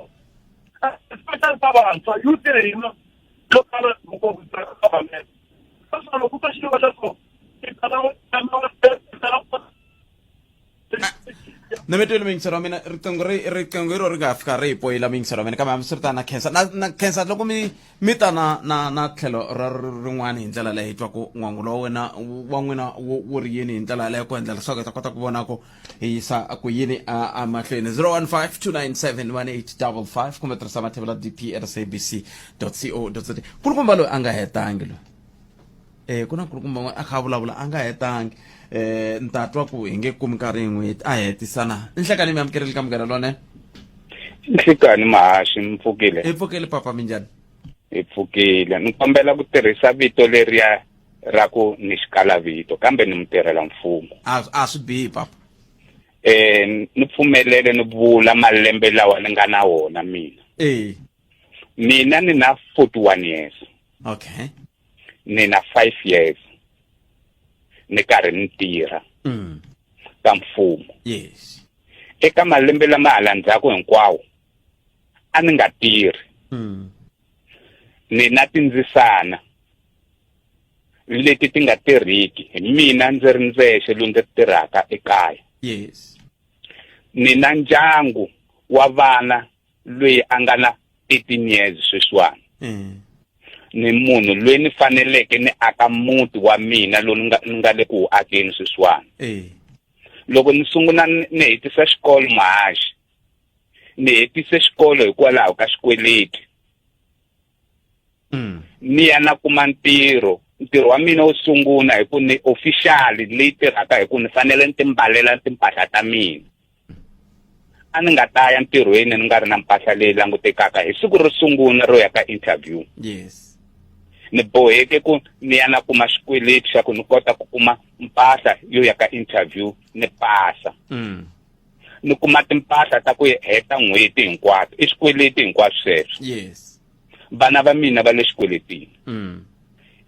especially ka vantshwa youth ya hina yo tala ngopfu ka government naswona loko ku ta xiyimo xa so i tala na mi twile muyingiseri wa mina riqingho ri riqingho ro ri nga fika ri hi poyila muyingiseri wa mina kambe hambiswiritano na khensa na na khensa loko mi mi ta na na na tlhelo ra rin'wana hi ndlela leyi hi twaku n'wangulo wa wena wa n'wina wu ri yini hi ndlela yaleyo ku endla leswaku hi ta kota ku vona ku hi yisa ku yini emahlweni 015 297 1855 kumbe tirhisa mathevula dp at sabc co za kulukumba loyi a nga hetangi loyi eh ku na nkulukumba n'wana a kha a vulavula a nga hetangi eh ni ta twa ku hi nge kumi nkarhi hi n'hweti a hetisana nhlekani mi amukerile ka munghana lonene Nhlikani mahaxi mi pfukile hi pfukile papa minjhani hi pfukile ni kombela ku tirhisa vito leriya ra ku ni xikala vito kambe ni mutirhela mfumo a a swi bihi papa eh ni pfumelele ni vula malembe lawa ni nga na wona mina eh mina ni na 41 years okay ni na 5 years ni karhi ni tirha ka mfumo yes eka malembe lama hala ndzhaku hinkwawo a ni nga tirhi ni na tindzisana leti ti nga tirhiki hi mina ndzi ri ndzexe loyi ndzi tirhaka ekaya yes ni na ndyangu wa vana loyi a nga na 13 years sweswiwani ni munhu loyi ni faneleke ni aka muti wa mina lowu ni nga ni nga le ku wu akeni sweswiwani loko ni sungula ni hetisa xikolo mahaxi ni hetise xikolo hikwalaho ka xikweleti ni ya na kuma ntirho ntirho wa mina wo sungula hi ku ni officially leyi tirhaka hi ku ni fanele ni timbalela timpahla ta mina a ni nga ta ya ntirhweni ni nga ri na mpahla leyi langutekaka hi siku ro sungula ro ya ka interview yes ni boheke ku ni ya na kuma xikweleti xa ku ni kota ku kuma mpahla yo ya ka interview ni pasa ni kuma timpahla ta ku heta n'hweti hinkwato i xikweleti hinkwaswo sweswo yes vana va mina va le xikweletini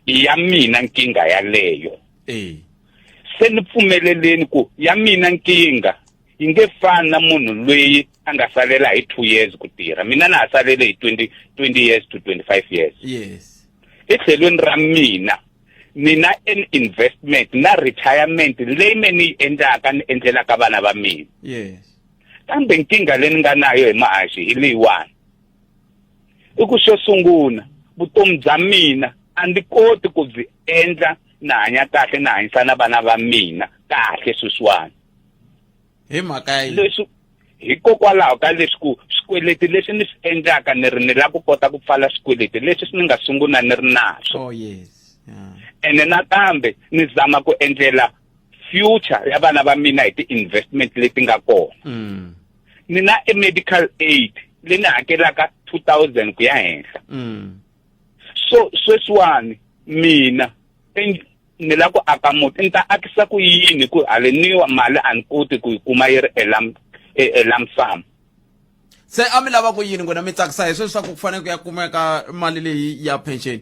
i ya mina nkingha yaleyo eh se ni pfumeleleni ku ya mina nkingha yi nge fani na munhu loyi a nga salela hi 2 years ku tirha mina na ha salele hi 20 20 years to 25 years yes etlhelweni ra mina ni na an investment na retirement leyi me ni yi endlaka ni endlelaka vana va mina yes kambe nkingha leyi ni nga nayo hi mahaxi hi leyiwani i ku xo sungula vutomi bya mina a ndzi koti ku byi endla na hanya kahle na hanyisa na vana va mina kahle sweswiwani hi mhaka ya yini leswi hikokwalaho ka leswi ku swikweleti leswi ni swi endlaka ni ri ni lava ku kota ku pfala swikweleti leswi ni nga sungula ni ri naswo oh yes yeah. ene nakambe ni zama ku endlela future ya vana va mina hi ti-investment leti nga kona ni na e medical aid leyi ni hakelaka 2000 ku ya henhla so sweswiwani mina Ni la ku aka muti, ni ta akisa ku yini ku haleniwa mali a ni koti ku yi kuma yi ri e lump, e, e lump sum. Se a mi lava ku yini n'wina mi tsakisa hi sweswi swa ku ku fanele ku ya kumeka mali leyi ya pension?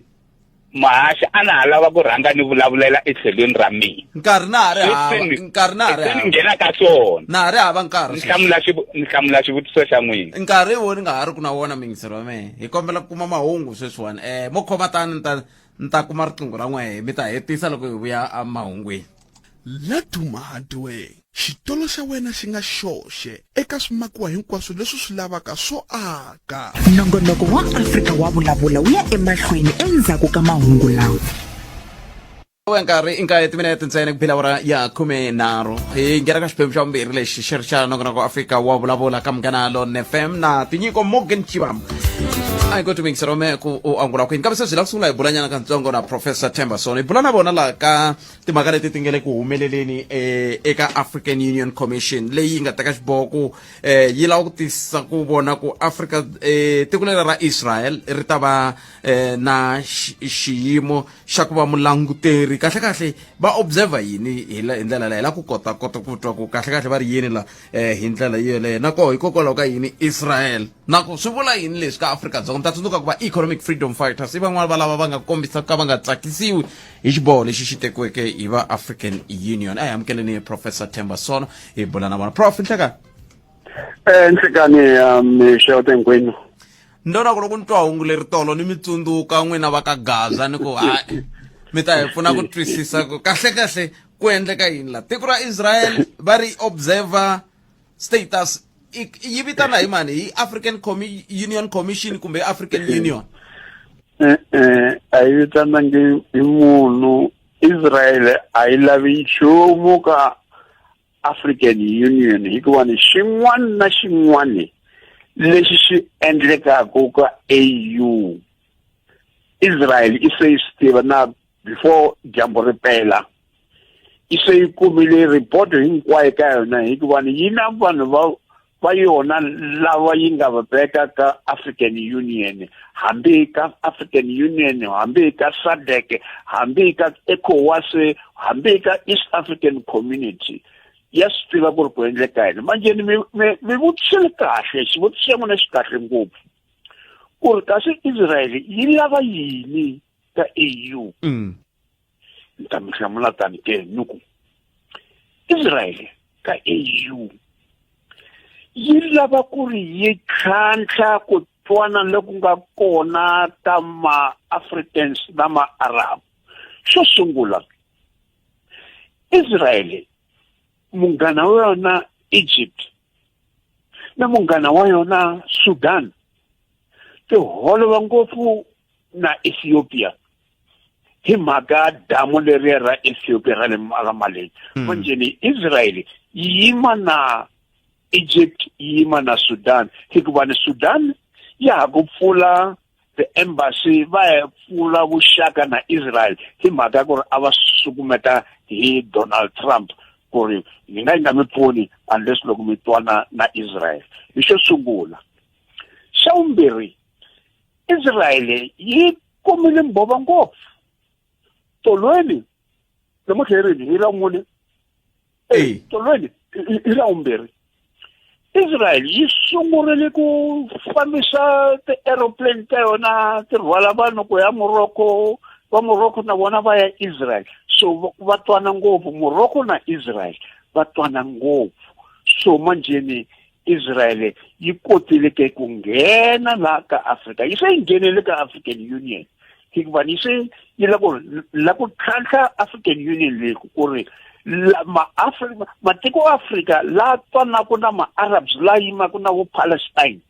Muhaxi, a na ha lava ku rhanga ni vulavulela etlhelweni ra mina. Nkarhi na ha ri hava, nkarhi na ha ri Se ni hava. nghena ka swona. Na ha ri hava nkarhi Ni sweswi. hlamula xivu-, ni hlamula xivutiso xa n'wina. Nkarhi wo ni nga ha ri ku na wona muyingiseri wa mehe. Hi kombela ku kuma mahungu sweswiwani. Mo khoma tani ni ta ni ta kuma riqingho ra n'wehe mi ta hetisa loko hi vuya emahungwini. Laduma Hardware, xitolo xa wena xi nga xoxe eka swimakiwa hinkwaswo leswi u swi lavaka swo aka. Nongonoko wa Afrika wa Vulavula wu ya emahlweni endzhaku ka mahungu lawa. We nkarhi i nkaye timinete ntsena ku bila awara ya 13 hi nghena ka xiphemu xa vumbirhi lexi xi ri xa nongonoko wa Afrika wa Vulavula ka Munghana Lonene FM na Tinyiko Morgan Chivambu. A hi koti ku yingisela me ku u angula kwini kambe sweswi hi lava ku sungula hi bulanyana katsongo na Professor Themba Sono. Hi bula na vona laha ka timhaka leti ti nga le ku humeleleni eka African Union Commission leyi nga teka xiboho ku yi lava ku tisa ku vona ku Afrika tiko leri ra Israel ri ta va na xiyimo xa ku va mulanguteri. Kahle kahle va observer yini hi hi ndlela leyi? Hi lava ku kota kota ku twa ku kahle kahle va ri yini la hi ndlela yoleyo, na koho hikokwalaho ka yini Israel, na ku swi vula yini leswi ka Afrika-Dzonga. Mi ta tsundzuka ku va Economic Freedom Fighters i van'wana va lava va nga kombisa ka va nga tsakisiwi hi xiboho lexi xi tekiweke hi va African Union. A hi amukeleni Professor Themba Sono hi bula na vona. Prof, nhlekani. Nhlekani, mixewete hinkwenu. Ndona ku loko ni twa hungu leri tolo ni mi tsundzuka n'wina va ka Gaza, ni ku hayi mi ta hi pfuna ku twisisa ku kahle kahle ku endleka yini la. Tiko ra Israel va ri observer status yi vitana hi mani, hi African Union Commission kumbe African Union? E-e, a yi vitanangi hi munhu. Israel a yi lavi nchumu ka African Union, hikuva ni xin'wana na xin'wana lexi xi endlekaka ka AU, Israel i se yi swi tiva na before dyambu ri pela. I se yi kumile report hinkwayo ka yona, hikuva ni yi na vanhu va yona lava yi nga va veka ka African Union, hambi ka African Union, hambi ka SADC, hambi ka ECOWAS, hambi ka East African Community. Ya swi tiva ku ri ku endleka yini. Manjhe ni mi vutisile kahle, xivutiso xa n'wina xi kahle ngopfu, ku ri kasi Israel yi lava yini ka AU? Ni ta mi hlamula tani ke, ni ku Israel ka AU yi lava ku ri yi tlhantlha ku twana loku nga kona ka ma-Africans na ma-Arab. Xo sungula, Israel munghana wa yona Egypt na munghana wa yona Sudan ti holova ngopfu na Ethiopia hi mhaka damu leriya ra Ethiopia ra le ra Maleni. Manjheni Israel yi yima na Egypt, yi yima na Sudan, hikuva ni Sudan ya ha ku pfula the embassy, va ya pfula vuxaka na Israel hi mhaka ku ri a va sukumeta hi Donald Trump ku ri hi nga yi nga mi pfuni unless loko mi twana na Israel. Hi xo sungula. Xa vumbirhi, Israel yi kumile mbhova ngopfu tolweni namuntlha hi rini, hi ra mune? Tolweni hi ra vumbirhi, Israel yi sungurile ku fambisa ti-aeroplane ta yona ti rhwala vanhu ku ya Morocco, va Morocco na vona va ya Israel. So va twana ngopfu, Morocco na Israel va twana ngopfu. So manjheni Israel yi kotile ke ku nghena laha ka Africa, yi se yi nghenele ka African Union, hikuva ni se yi la ku la ku tlhantlha African Union leyi ku ri ma-Afrika, matiko ya Afrika la twanaka na ma-Arabs la yimaka na vo Palestine,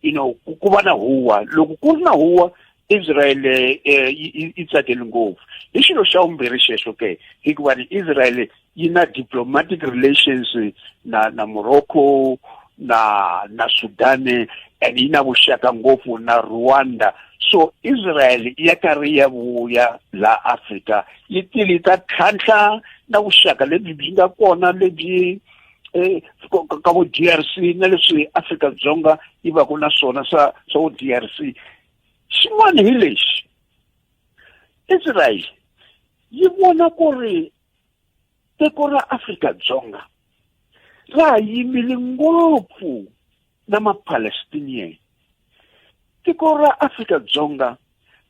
ku va na huwa. Loko ku ri na huwa, Israel yi tsakeli ngopfu. Hi xilo xa vumbirhi xexo ke, hikuva ni Israel yi na diplomatic relations na Morocco na Sudan, and yi na vuxaka ngopfu na Rwanda. So Israel ya karhi ya vuya la Afrika, yi tile ta tlhantlha na vuxaka lebyi byi nga kona lebyi ka vo DRC na leswi Afrika Dzonga yi va ku na swona swa vo DRC. Xin'wana hi lexi, Israel Yi vona ku ri tiko ra Afrika-Dzonga ra ha yimile ngopfu na ma-Palestinian. Tiko ra Afrika-Dzonga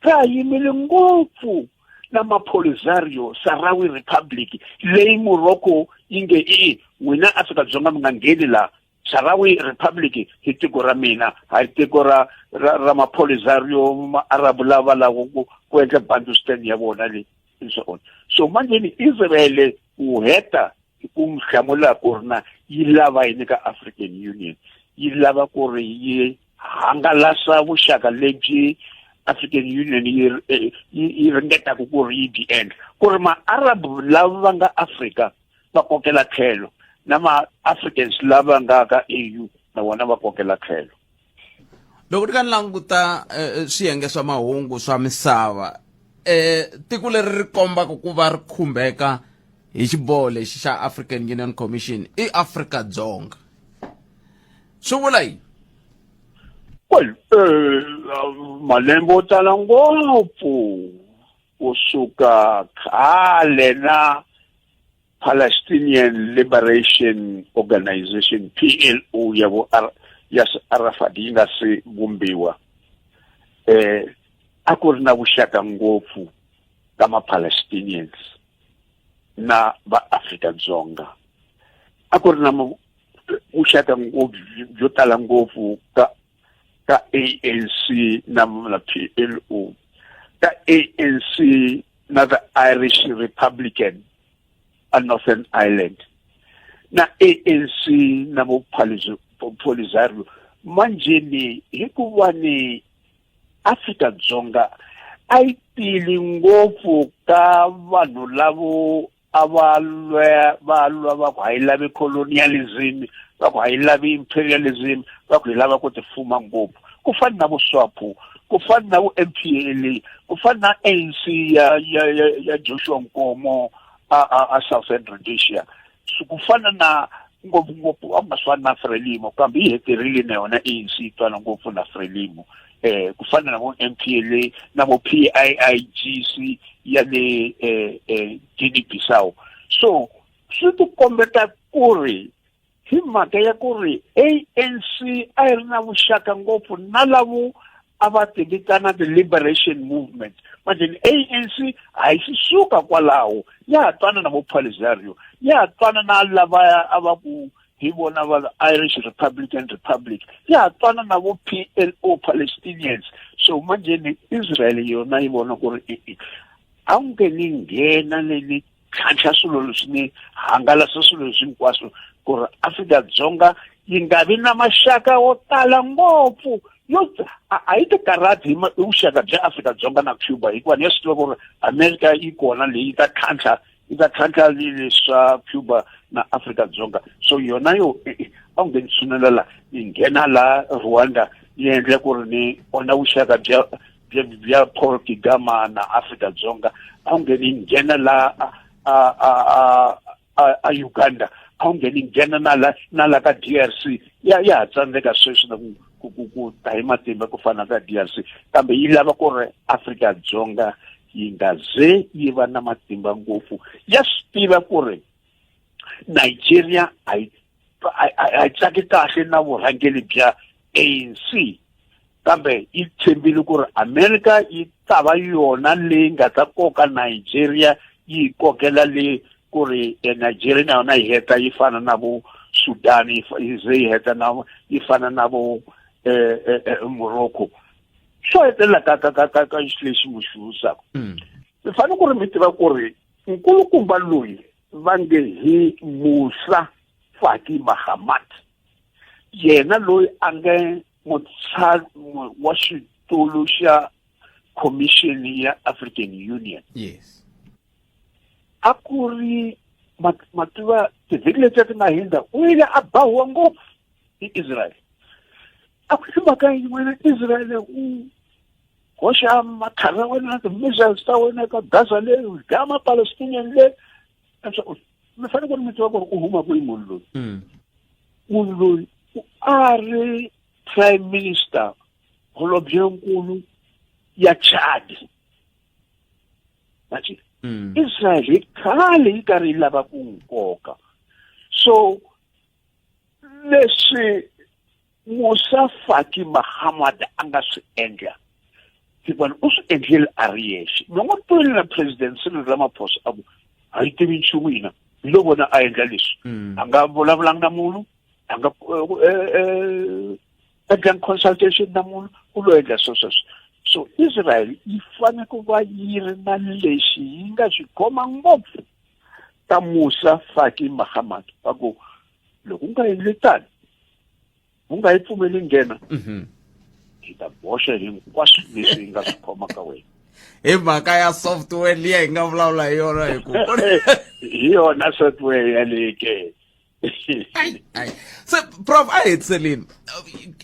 ra ha yimile ngopfu na ma-Polisario Sahrawi Republic leyi Morocco yi nge i n'wina Afrika-Dzonga mi nga ngheni laha Sahrawi Republic hi tiko ra mina hayi tiko ra ra, ra ma-Polisario ma-Arabu lava lava ku ku endla Bantustan ya vona leyi and so on so manje ni Israel ku heta ku n'wi hlamula ku ri na yi lava yini ka African Union yi lava ku ri yi hangalasa vuxaka lebyi African Union yi eh, yi ringetaka ku ri yi byi endla ku ri ma-Arab lava va nga Afrika va kokela tlhelo na ma-Africans lava nga ka AU na vona va kokela tlhelo loko ni ka ni languta eh, eh, swiyenge swa mahungu swa misava eh tiko leri ri kombaka ku va ri khumbeka hi xiboho lexi xa African Union Commission i Afrika Dzonga swi vula yini well eh, malembe yo tala ngopfu kusuka khale na Palestinian Liberation Organization PLO ya vo ya Arafat yi nga se vumbiwa eh a ku ri na vuxaka ngopfu ka ma-Palestinians na va Afrika-Dzonga a ku ri na vuxaka ngopfu byo tala ngopfu ka ka ANC na na PLO ka ANC na the Irish Republican a Northern Ireland na ANC na vo Polisario manjeni hikuva ni Afrika-Dzonga a yi tili ngopfu ka vanhu lavo a va lwa va lwa va ku a yi lavi colonialism va ku a yi lavi imperialism va ku hi lava ku tifuma ngopfu ku fana na vuswapo ku fana na vu MPLA ku fana na ANC ya ya ya, ya Joshua Nkomo a a, a Southern Rhodesia so ku fana na ngopfungopfu a ku nga swi fani na Frelimo kambe yi heterile na yona ANC yi twana ngopfu na Frelimo eh ku fana na vo MPLA na vo PIIGC ya le eh, eh Guinea Bissau so swi tikombeta ku ri hi mhaka ya ku ri ANC a yi ri na vuxaka ngopfu na lavo a va ti vitana the liberation movement manje ni ANC a yi si suka kwalaho ya ha twana na vo Polisario ya ha twana na lavaya a va ku hi vona va Irish Republican Republic ya ha twana na vo PLO Palestinians so manje ni Israel yona yi vona ku ri e-e a wu nge ni nghena ni ni tlhantlha swilo leswi ni hangalasa swilo leswi hinkwaswo ku ri Afrika-Dzonga yi nga vi na maxaka wo tala ngopfu yo a yi tikarhati hi vuxaka bya Afrika-Dzonga na Cuba hikuva ni ya swi tiva ku ri Amerika yi kona leyi yi ta tlhantlha yi ta tlhantlha leswi swa Cuba na Afrika-Dzonga so yona yo a wu nge ni tshunelela la ni nghena la Rwanda ni endla ku ri ni onha vuxaka bya bya bya Paul Kagame na Afrika-Dzonga a wu nge ni nghena la a a a a a Uganda a wu nge ni nghena na la na la ka DRC ya ya ha tsandzeka sweswi na ku ku ku ku ta hi matimba ku fana ka DRC kambe yi lava ku ri Afrika-Dzonga yi nga ze yi va na matimba ngopfu ya swi tiva ku ri Nigeria a yi a yi tsaki kahle na vurhangeri bya ANC kambe yi tshembile ku ri America yi ta va yona leyi nga ta koka Nigeria yi kokela le ku ri eh, Nigeria na yona yi heta yi fana na vo Sudan yi ze yi heta na yi fana na vo eh, eh, Morocco xo hetelela ka ka ka ka ka lexi mu xi vusaka mm. mi fanele ku ri mi tiva ku ri nkulukumba loyi va nge hi Musa Faki Mahamat yena loyi a nge mutshami wa xitulu xa commission ya African Union yes a ku ri mativa tivhiki letiya ti nga hindza u yile a bahuwa ngopfu hi Israel a ku ri mhaka yin'wana Israel u hoxa matlhari ya wena ti-missiles ta wena ka Gaza le u dlaya ma-Palestinian le mi fanele ku ri mi tiva ku ri u huma kwihi munhu loyi mm. munhu loyi a ri prime minister holobyenkulu ya Chad Israel hi khale yi karhi yi lava ku n'wi koka so leswi Musa Faki Mahamat a nga swi endla hikuva u swi endlile a ri yexe mi n'wi twile na president Cyril Ramaphosa a ku a yi tivi nchumu hina hi lo vona a endla leswi mm. a nga vulavulanga na munhu a nga eh, eh, endlangi consultation na munhu u lo endla swo sweswo so Israel yi fanele ku va yi ri na lexi yi nga xi khoma ngopfu ta Musa Faki Mahamat va ku loko u nga endli tani u nga yi pfumeli nghena mhm. hi ta boxa hinkwaswo leswi hi nga swi khoma ka wena hi mhaka ya software liya hi nga vulavula hi yona hi ku hi yona software yaleyo ke se prof a hetiseleni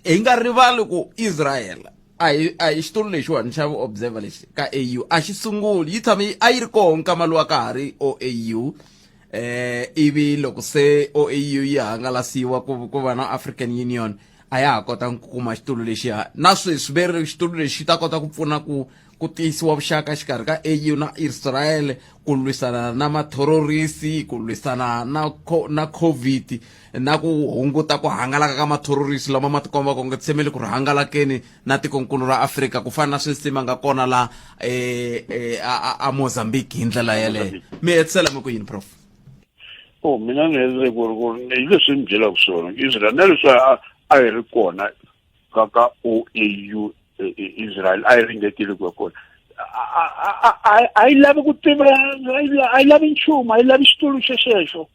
hi nga rivali ku israel a hi a hi xitulu lexiwani xa vu-observer lexi ka au a xi sunguli yi tshame a yi ri koho nkama luwa ka ha ri oau eh ivi loko se OAU yi hangalasiwa ku ku va na African Union a ya ha kota ku kuma xitulu lexiya na sweswi ve ri xitulu lexi xi ta kota ku pfuna ku ku tiyisiwa vuxaka xikarhi ka AU na Israel ku lwisana na matherorisi ku lwisana na na COVID na ku hunguta ku hangalaka ka matherorisi lama ma tikombaka onge tshemele ku ri hangalakeni na tikonkulu ra Afrika ku fana na sweswi ma nga kona la eh, eh, a, a Mozambique hi ndlela yeleyo mi hetisela mi ku yini prof o oh, mina ni hetisele ku ri ku ri hi leswi ni byelaka swona Israel na leswi a yi ri kona ka ka OAU e, e, Israel a yi ringetile ku ya kona a yi lavi ku tiva a yi lavi nchumu a yi lavi xitulu xexexo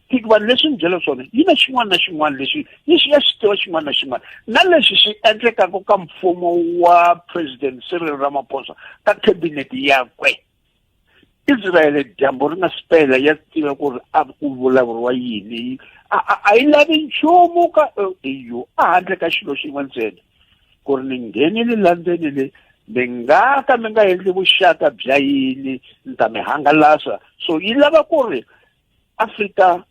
hikuva leswi ni byela swona yi na xin'wana na xin'wana lexi yi xi ya xi tiva xin'wana na xin'wana na lexi xi endlekaka ka mfumo wa president Cyril Ramaphosa ka cabinet yakwe Israel dyambu ri nga sipela ya tiva ku ri a ku vulavuriwa yini a yi lavi nchumu ka EU a handle ka xilo xin'we ntsena ku ri ni nghenile la ndzeni le mi nga ka mi nga endli vuxaka bya yini ni ta mi hangalasa so yi lava ku ri Afrika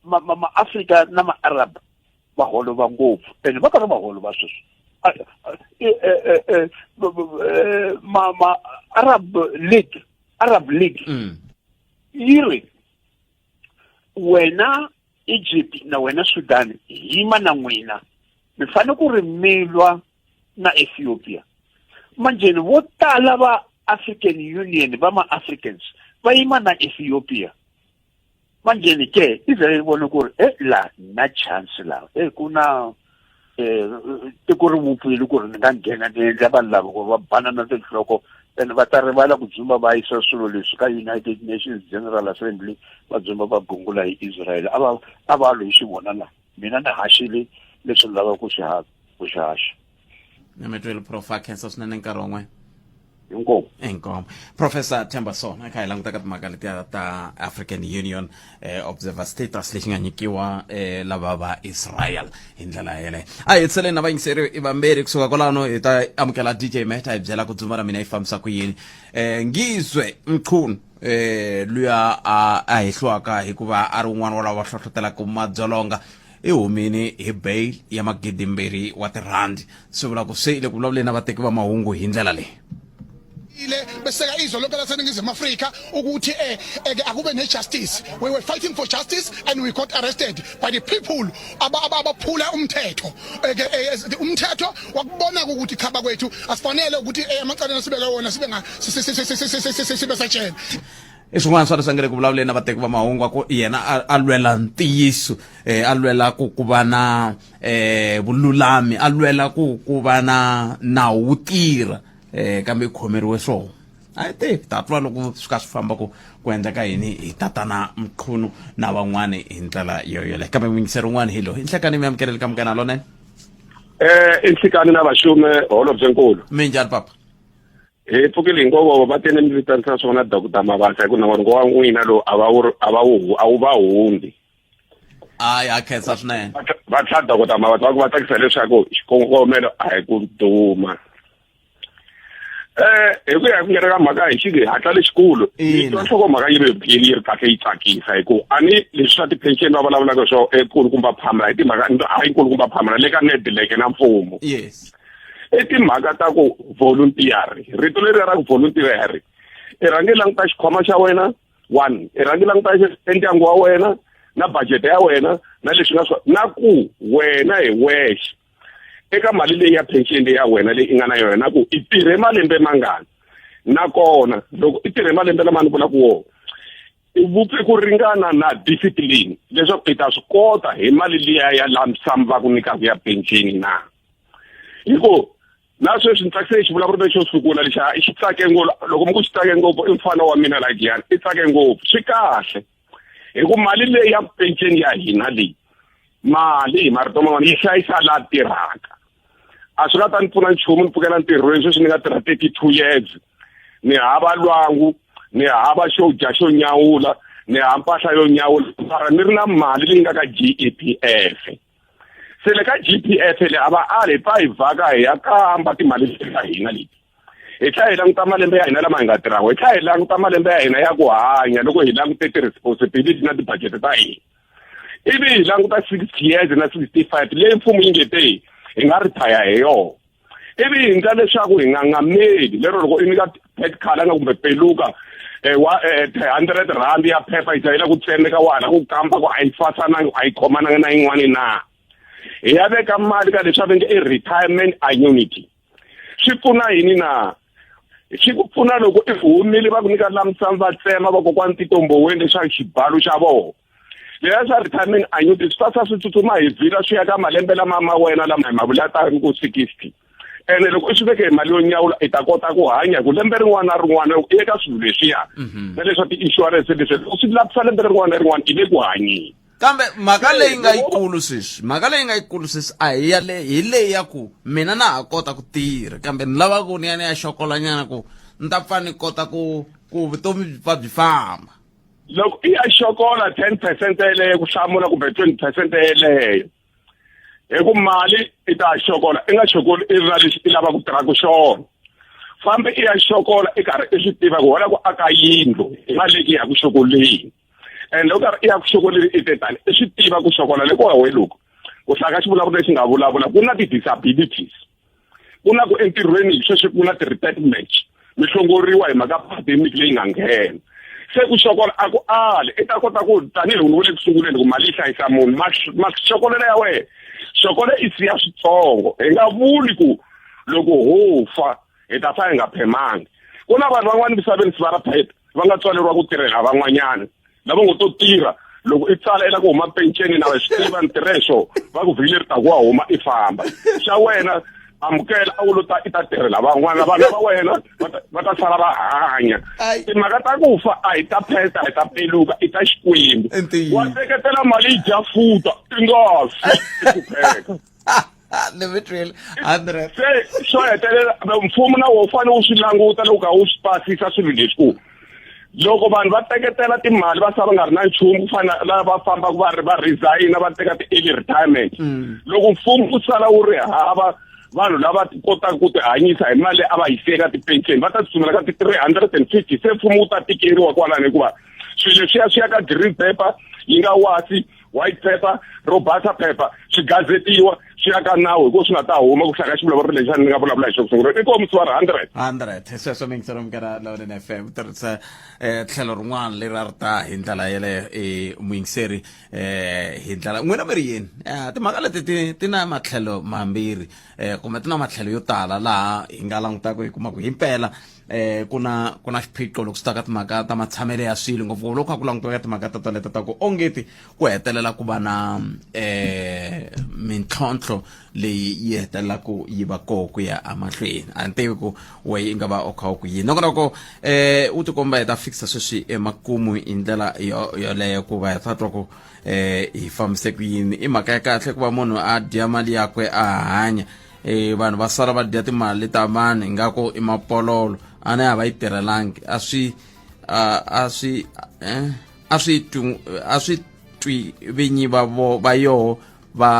ma, ma, ma Afrika na ma Arab va holova ngopfu ene va karhi va holova sweswi ma ma Arab League Arab League mm. yi ri wena Egypt na wena Sudan yima na n'wina mi fanele ku ri mi lwa na Ethiopia manjeni vo tala va African Union va ma Africans va yima na Ethiopia manjeni ke Israel vone ku ri e la na chance la e ku na eh tiko ri vupfile ku ri ni nga nghena ni endla vanhu lava ku va banana tinhloko and va ta rivala ku dzumba va yisa swilo leswi ka United Nations General Assembly va dzumba va gungula hi Israel a va a va lwi xi vona la mina ni haxile leswi ni lavaka ku swi ku swi haxa ni prof a khensa swinene nkarhi wun'we inkomu inkomu professor Themba Sona kha hi languta ka timhaka letiya ta African Union eh, observer status lexi nga nyikiwa eh, lava va Israel hi ndlela yeleyo a hi hetiseleni na vayingiseri i vambirhi kusuka kwalano hi ta amukela DJ Mehta hi byela ku dzumba ra mina yi fambisa ku yini eh, ngizwe mchunu eh luya a a hehliwaka hikuva a ri un'wana wa lava hlohlotelaka madzolonga i humini hi bail ya magidimbirhi wa tirhandi swi vula ku se i le ku vulavuleni na vateki va mahungu hi ndlela leyi ile beseka izwe lonke laseningizimu Afrika ukuthi eh, eh akube ne justice we were fighting for justice and we got arrested by the people abaphula umthetho eh, eh, umthetho wakubona ukuthi khaba kwethu asifanele ukuthi eh, amacaleni asibeke wona sibe nga sibe sejele i swin'wana swa leswi a nge le ku vulavuleni na vateki va mahungu a ku yena a lwela ntiyiso um a lwela ku ku va na um vululami a lwela ku ku va na nawu wu tirha um kambe i khomeriwe swona a hi tivi ta twa loko swi ka swi famba ku ku endleka yini hi tatana mqhunu na van'wani hi ndlela yo yoleyo kambe muyingiseri un'wana hi loyi nhlekani mi amukeleli ka munghana lonene eh i nhlikani na vaxume holobye nkulu minjhani papa hi pfukile hinkwavo va tene mi vitanisa swona doctor mabasa hi ku na wa n'wina lowu a va wu a va wu a wu va hundzi hayi a khensa swinene va tlha doctor mabasa va ku va tsakisa leswaku xikongomelo a hi ku duma eh hi ku ya hi ku nghena ka mhaka hi xihatla lexikulu yi twa nhlokomhaka yi ri yi ri kahle yi tsakisa hi ku a ni leswi swa ti-pension va vulavulaka swo ekulukumba phamela hi timhaka hayi nkulukumba phamela le ka nedleke na mfumo yes i timhaka ta ku voluntary rito leri ra ku voluntary I rhange i languta xikhwama xa wena one i rhange i languta endyangu wa wena na budget ya wena na leswi nga swa na ku wena hi wexe eka mali leyi ya pension leyi ya wena leyi i nga na yona na ku i tirhe malembe mangani nakona loko i tirhe malembe lama ni vulaka wona i vupfe ku ringana na discipline leswaku i ta swi kota hi mali liya ya lamsam va ku nyikaka ya pension na hi ku na sweswi ni tsakise xivulavuri lexo sungula lexa i xi tsake ngopfu loko mi ku xi tsake ngopfu i mfana wa mina la giyani i tsake ngopfu swi kahle hi ku mali leyi ya penceni ya hina leyi mali hi marito man'wana yi hlayisa la tirhaka a swi nga ta ni pfuna nchumu ni pfukela ntirhweni sweswi ni nga tirha 32 years ni hava lwangu ni hava xo dya xo nyawula ni hava mpahla yo nyawula mara ni ri na mali leyi nga ka G_E_P_F se le ka G_P_F le a va ali hi pfa hi vhaka hi ya kamba timali ta hina leti hi tlhela hi languta malembe ya hina lama hi nga tirhaka hi tlhela hi languta malembe ya hina ya ku hanya loko hi langute ti-responsibility na ti-budget ta hina ivi hi languta 60 years na 65 leyi mfumo yi nge te hi nga retire hi yona ivi hi endla leswaku hi nga ngameli lero loko i nyika pet khalanga kumbe peluka eh, wa 100 eh, rand ya phepha yi za yi la ku tsemeka wa hala ku kamba ku a yi fasananga a yi khomananga na yin'wani na hi ya veka mali ka leswi va nge i retirement annuity swi pfuna yini na swi ku pfuna loko i humile va ku nyika lamsam va tsema vakokwani titomboweni leswaku xibalo xa vona leswiya swa retirement annuity swi ta swi tsutsuma hi vhila swi ya ka malembe lama ma wena lama hi ma vula ta ku 60 ene loko i swi veke hi mali yo nyawula i ta kota ku hanya hi ku lembe rin'wana na rin'wana loko i ye ka swilo leswiya na leswa ti-insurance leswi u swi lapisa lembe rin'wana na rin'wana i le ku hanyeni kambe mhaka leyi nga yikulu sweswi mhaka leyi nga yikulu sweswi a hi ya le hi leyi ya ku mina na ha kota ku tirha kambe ni lava ku ni ya ni ya xokolanyana ku ni ta pfa ni kota ku ku vutomi byi pfa byi famba loko i ya xokola 10 percent yeleyo ku hlamula kumbe 20 percent yeleyo hi ku mali i ta xokola i nga xokoli i ri na lexi i lava ku tirhaka xona fambe i ya xokola i karhi i swi tiva ku wona ku aka yindlu hi mali leyi i ya ku xokoleni and loko karhi i ya ku xokoleni i te tani i swi tiva ku xokola loko wa weluku ku hlaya ka xivulavuro lexi nga vulavula ku na ti-disabilities ku na ku entirhweni sweswi ku na ti-retirement mi hlongoriwa hi mhaka pandemic leyi nga nghena se ku xokola a ku ali i ta kota ku tanihi loko ni vule ku sunguleni ku mali yi hlayisa munhu maxokolelo ya wena xokolo i siya switsongo hi nga vuli ku loko ho fa hi ta fa hi nga phemangi ku na vanhu van'wana misaveni siva ra phephe va nga tswaleriwa ku tirhela van'wanyana lava ngo to tirha loko i tsala i la ku huma penceni na swi tiva ntirhe swo va ku vhiki leri taku wa huma i famba xa wena amukela a wu lo ta i ta tirhela van'wana vana va wena va ta sala va hanya timhaka ta ku fa a hi ta pheta a hi ta peluka i ta xikwembu wa seketela mali yi dya futa i nga fi i hlupheka ni mi twile 100 se xo hetelela mfumo na wo fanele wu swi languta loko ka wu swi pasisa swilo leswi ku loko vanhu va teketela timali va sala va nga ri na nchumu ku fana lava fambaka va ri va resign va teka ti-early retirement loko mfumo wu sala wu ri hava vanhu lava kotaka ku tihanyisa hi mali a va yi siye ka ti-pension va ta tsutsumela ka ti-350 se mfumo wu ta tikeriwa kwalano hikuva swilo leswiya swi ya ka green paper yi nga wasi white paper ro basa paper swi gazetiwa swi ya ka nawu hikuva swi nga ta huma ku hlaya ka xivulavuri lexi ni nga vulavula hi xo sungula i komu wa 100 100 sweswo mi ngiselo mukela lawuleni fm tirhisa eh tlhelo rin'wana leri a ri ta hi ndlela yeleyo eh muyingiseri eh hi ndlela n'wina mi ri yini eh, timhaka leti ti ti na matlhelo mambirhi eh kumbe ti na matlhelo yo tala laha hi nga langutaka hi kuma ku himpela eh ku na ku na xiphiqo loko swi ta ka timhaka ta matshamelo ya swilo ngopfungopfu loko kha ku langutiwa ka timhaka ta toleto ta ku ongeti ku hetelela ku va na eh mintlhontlho leyi yi hetelelaka yi va koho ku ya emahlweni a ni tivi ku wehe i nga va u kha u ku yini nongonoko eh wu tikomba hi ta fikisa sweswi emakumu hi ndlela yoleyo ku va hi ta twa ku eh hi fambise ku yini i mhaka ya kahle ku va munhu a dya mali yakwe a hanya e vanhu va sala va dya timali ta vanhu ingaku i mapololo a ni a va yi tirhelangi a swi a swi eh, a swi twi a swi twi vinyi va vo va yoho va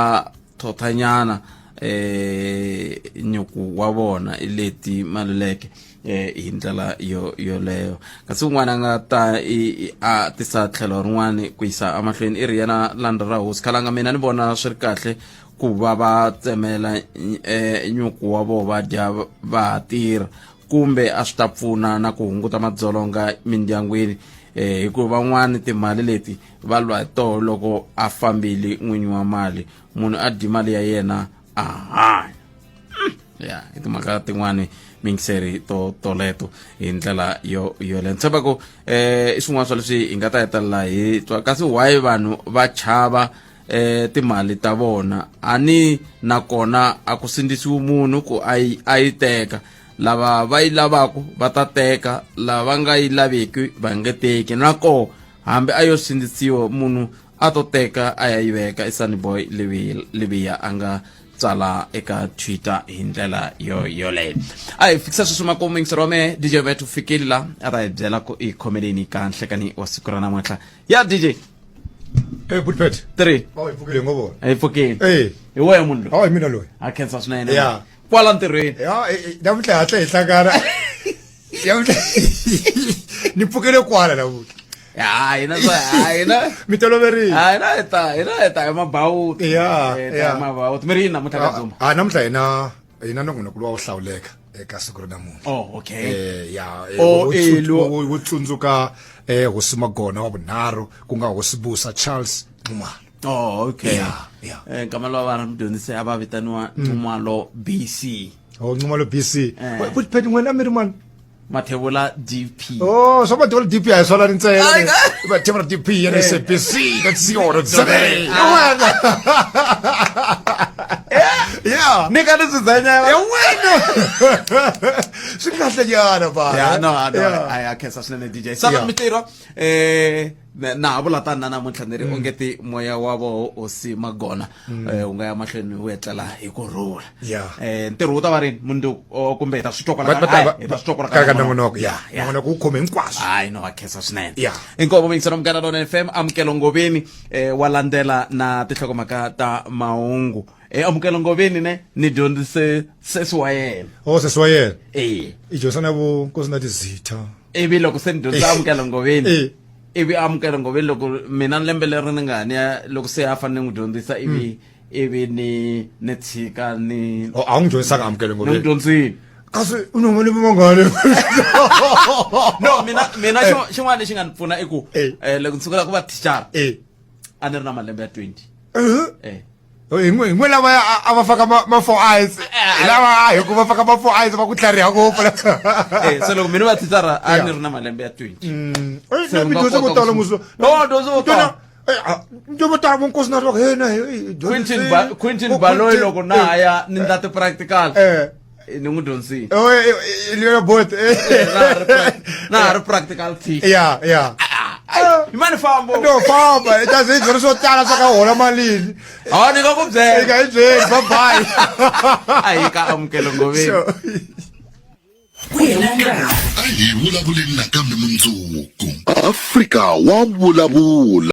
thothanyana eh nyuku wa vona leti maluleke eh hi ndlela yo yoleyo kasi un'wana a nga ta i a tisa tlhelo rin'wana ku yisa emahlweni i ri yena landza ra hosi khalanga mina ni vona swi ri kahle ku va va tsemela eh, nyuku wa vona va dya va ha tirha kumbe a swi ta pfuna na ku hunguta madzolonga mindyangwini eh, hikuva van'wani timali leti va lwa hi toho loko a fambile n'winyi wa mali munhu a dyi mali ya yena a hanya ya i timhaka tin'wani mingiseri to toleto hi ndlela yo yoleyo ni tshemba ku eh i swin'wana swa leswi hi nga ta hetelela hi twa kasi why vanhu va chava eh timali ta vona ani nakona a ku sindzisiwi munhu ku a yi a yi teka lava va yi lavaka va ta teka lava va nga yi laveki va nge teki na koho hambi a yo sindzisiwa munhu a to teka a ya yi veka i sunny boy liviya a nga tsala eka twitter hi ndlela yo yoleyo a hi fikisa sweswi makumu yingisero wa mehe dj vet u fikile la a ta hi byela ku i khomeleni ka nhlekani wa siku ra namuntlha ya dj Eh, Budpet. 3. Oh, hi pfukile ngo vona. Hi pfukile. Eh. Hi wehe munhu loyi. Oh, hi mina loyi. A khensa swinene. Yeah. Kwala ntirhweni. Ya, eh, eh, namuntlha hatle hi hlangana. Namuntlha ni pfukile kwala namuntlha. Ya, hina swa hina. Mi toloverile. Ha hina hi ta hina hi ta hi mabawuti. Ya, Hi ta ya. hi mabawuti. Mi ri yini namuntlha ka Dzumba? Ah, namuntlha hina hina nongonoko lowa wo hlawuleka eka siku ra namuntlha. Oh, okay. Eh, ya, eh, Oh, wo eh, tsundzu- lo- wo wo tsundzuka eh Hosi Magona wa vunharhu ku nga Hosi Busa Charles Nxumalo. Oh, okay. Yeah, yeah. Eh, nkama lowa vana mudyondzisi a va vitaniwa Nxumalo BC. Oh, Nxumalo BC. Eh. Budpet n'wina mi ri mani? Mathebula DP. Oh, swa Mathebula DP a hi swona ntsena. Ai, ka- Mathebula DP ya Eh. SABC, that's yona ntsena. Yeah. Ni ka ni swidzanya. Ya wena. Swi kahle nyana ba. Ya, no, no, Yeah. a ya khensa swinene DJ. Sala Yeah. mitirho eh na ha vula tani na namuntlha ni ri onge ti moya wa voho hosi magona eh, wu nga ya mahlweni wu etlela hi ku rhula Yeah. eh ntirho wu ta va rini mundzuku o, kumbe hi ta swi twa kwala Va- va ta ka va- hi ta swi twa kwala ka ka nongonoko ya Yeah. nongonoko wu khome hinkwaswo hayi no wa khensa swinene Yeah. inkomo mingiselo munghana lona fm amukelo ngoveni eh, wa landzela na tinhlokomhaka ta mahungu eh, amukelo ngoveni ne ni dyondzise sesi wa yena oh sesi wa yena eh i dyondzisa na vo nkosi na tizitha ivi loko se ni dyondzisa amukelo ngoveni Eh. ivi amukelo ngoveni loko mina lembe leri ni nga ni ya loko se a fanele ni n'wi dyondzisa ivi ivi ni ni tshika ni Oh, a wu n'wi dyondzisanga amukelo ni n'wi ngoveni dyondzile kasi u ni humele mangani no mina mina xin'wana lexi nga ni pfuna i ku Eh. eh, loko ni sungula ku va thicara eh a ni ri na malembe ya 20 eh eh hi n'we hi n'we lava a va faka ma four eyes hi lava hi ku va faka ma four eyes va ku tlhariha ngopfu eh se loko mina va thicara a ni ri na malembe ya 20 Eh, Se u mi nga dyondze ko kota tala ku- muso No, dyondze ko tala. ndzo tala vo nkosi na ri hena Quentin ba Quentin Baloyi loko na ha ya ni ndla ti-practical Eh. ni n'wi dyondzile Oh, leyo bot Na ha ri na ha ri practical teacher ya ya hi mani fambo no famba i ta ze byela swo tala swa ka hola malini hawa ni nga ku byela i nga hi byeli bye bye a hi ka amukelo ngoveni Sure. Ku hela nkarhi. A hi vulavuleni nakambe mundzuku. Afrika wa vulavula.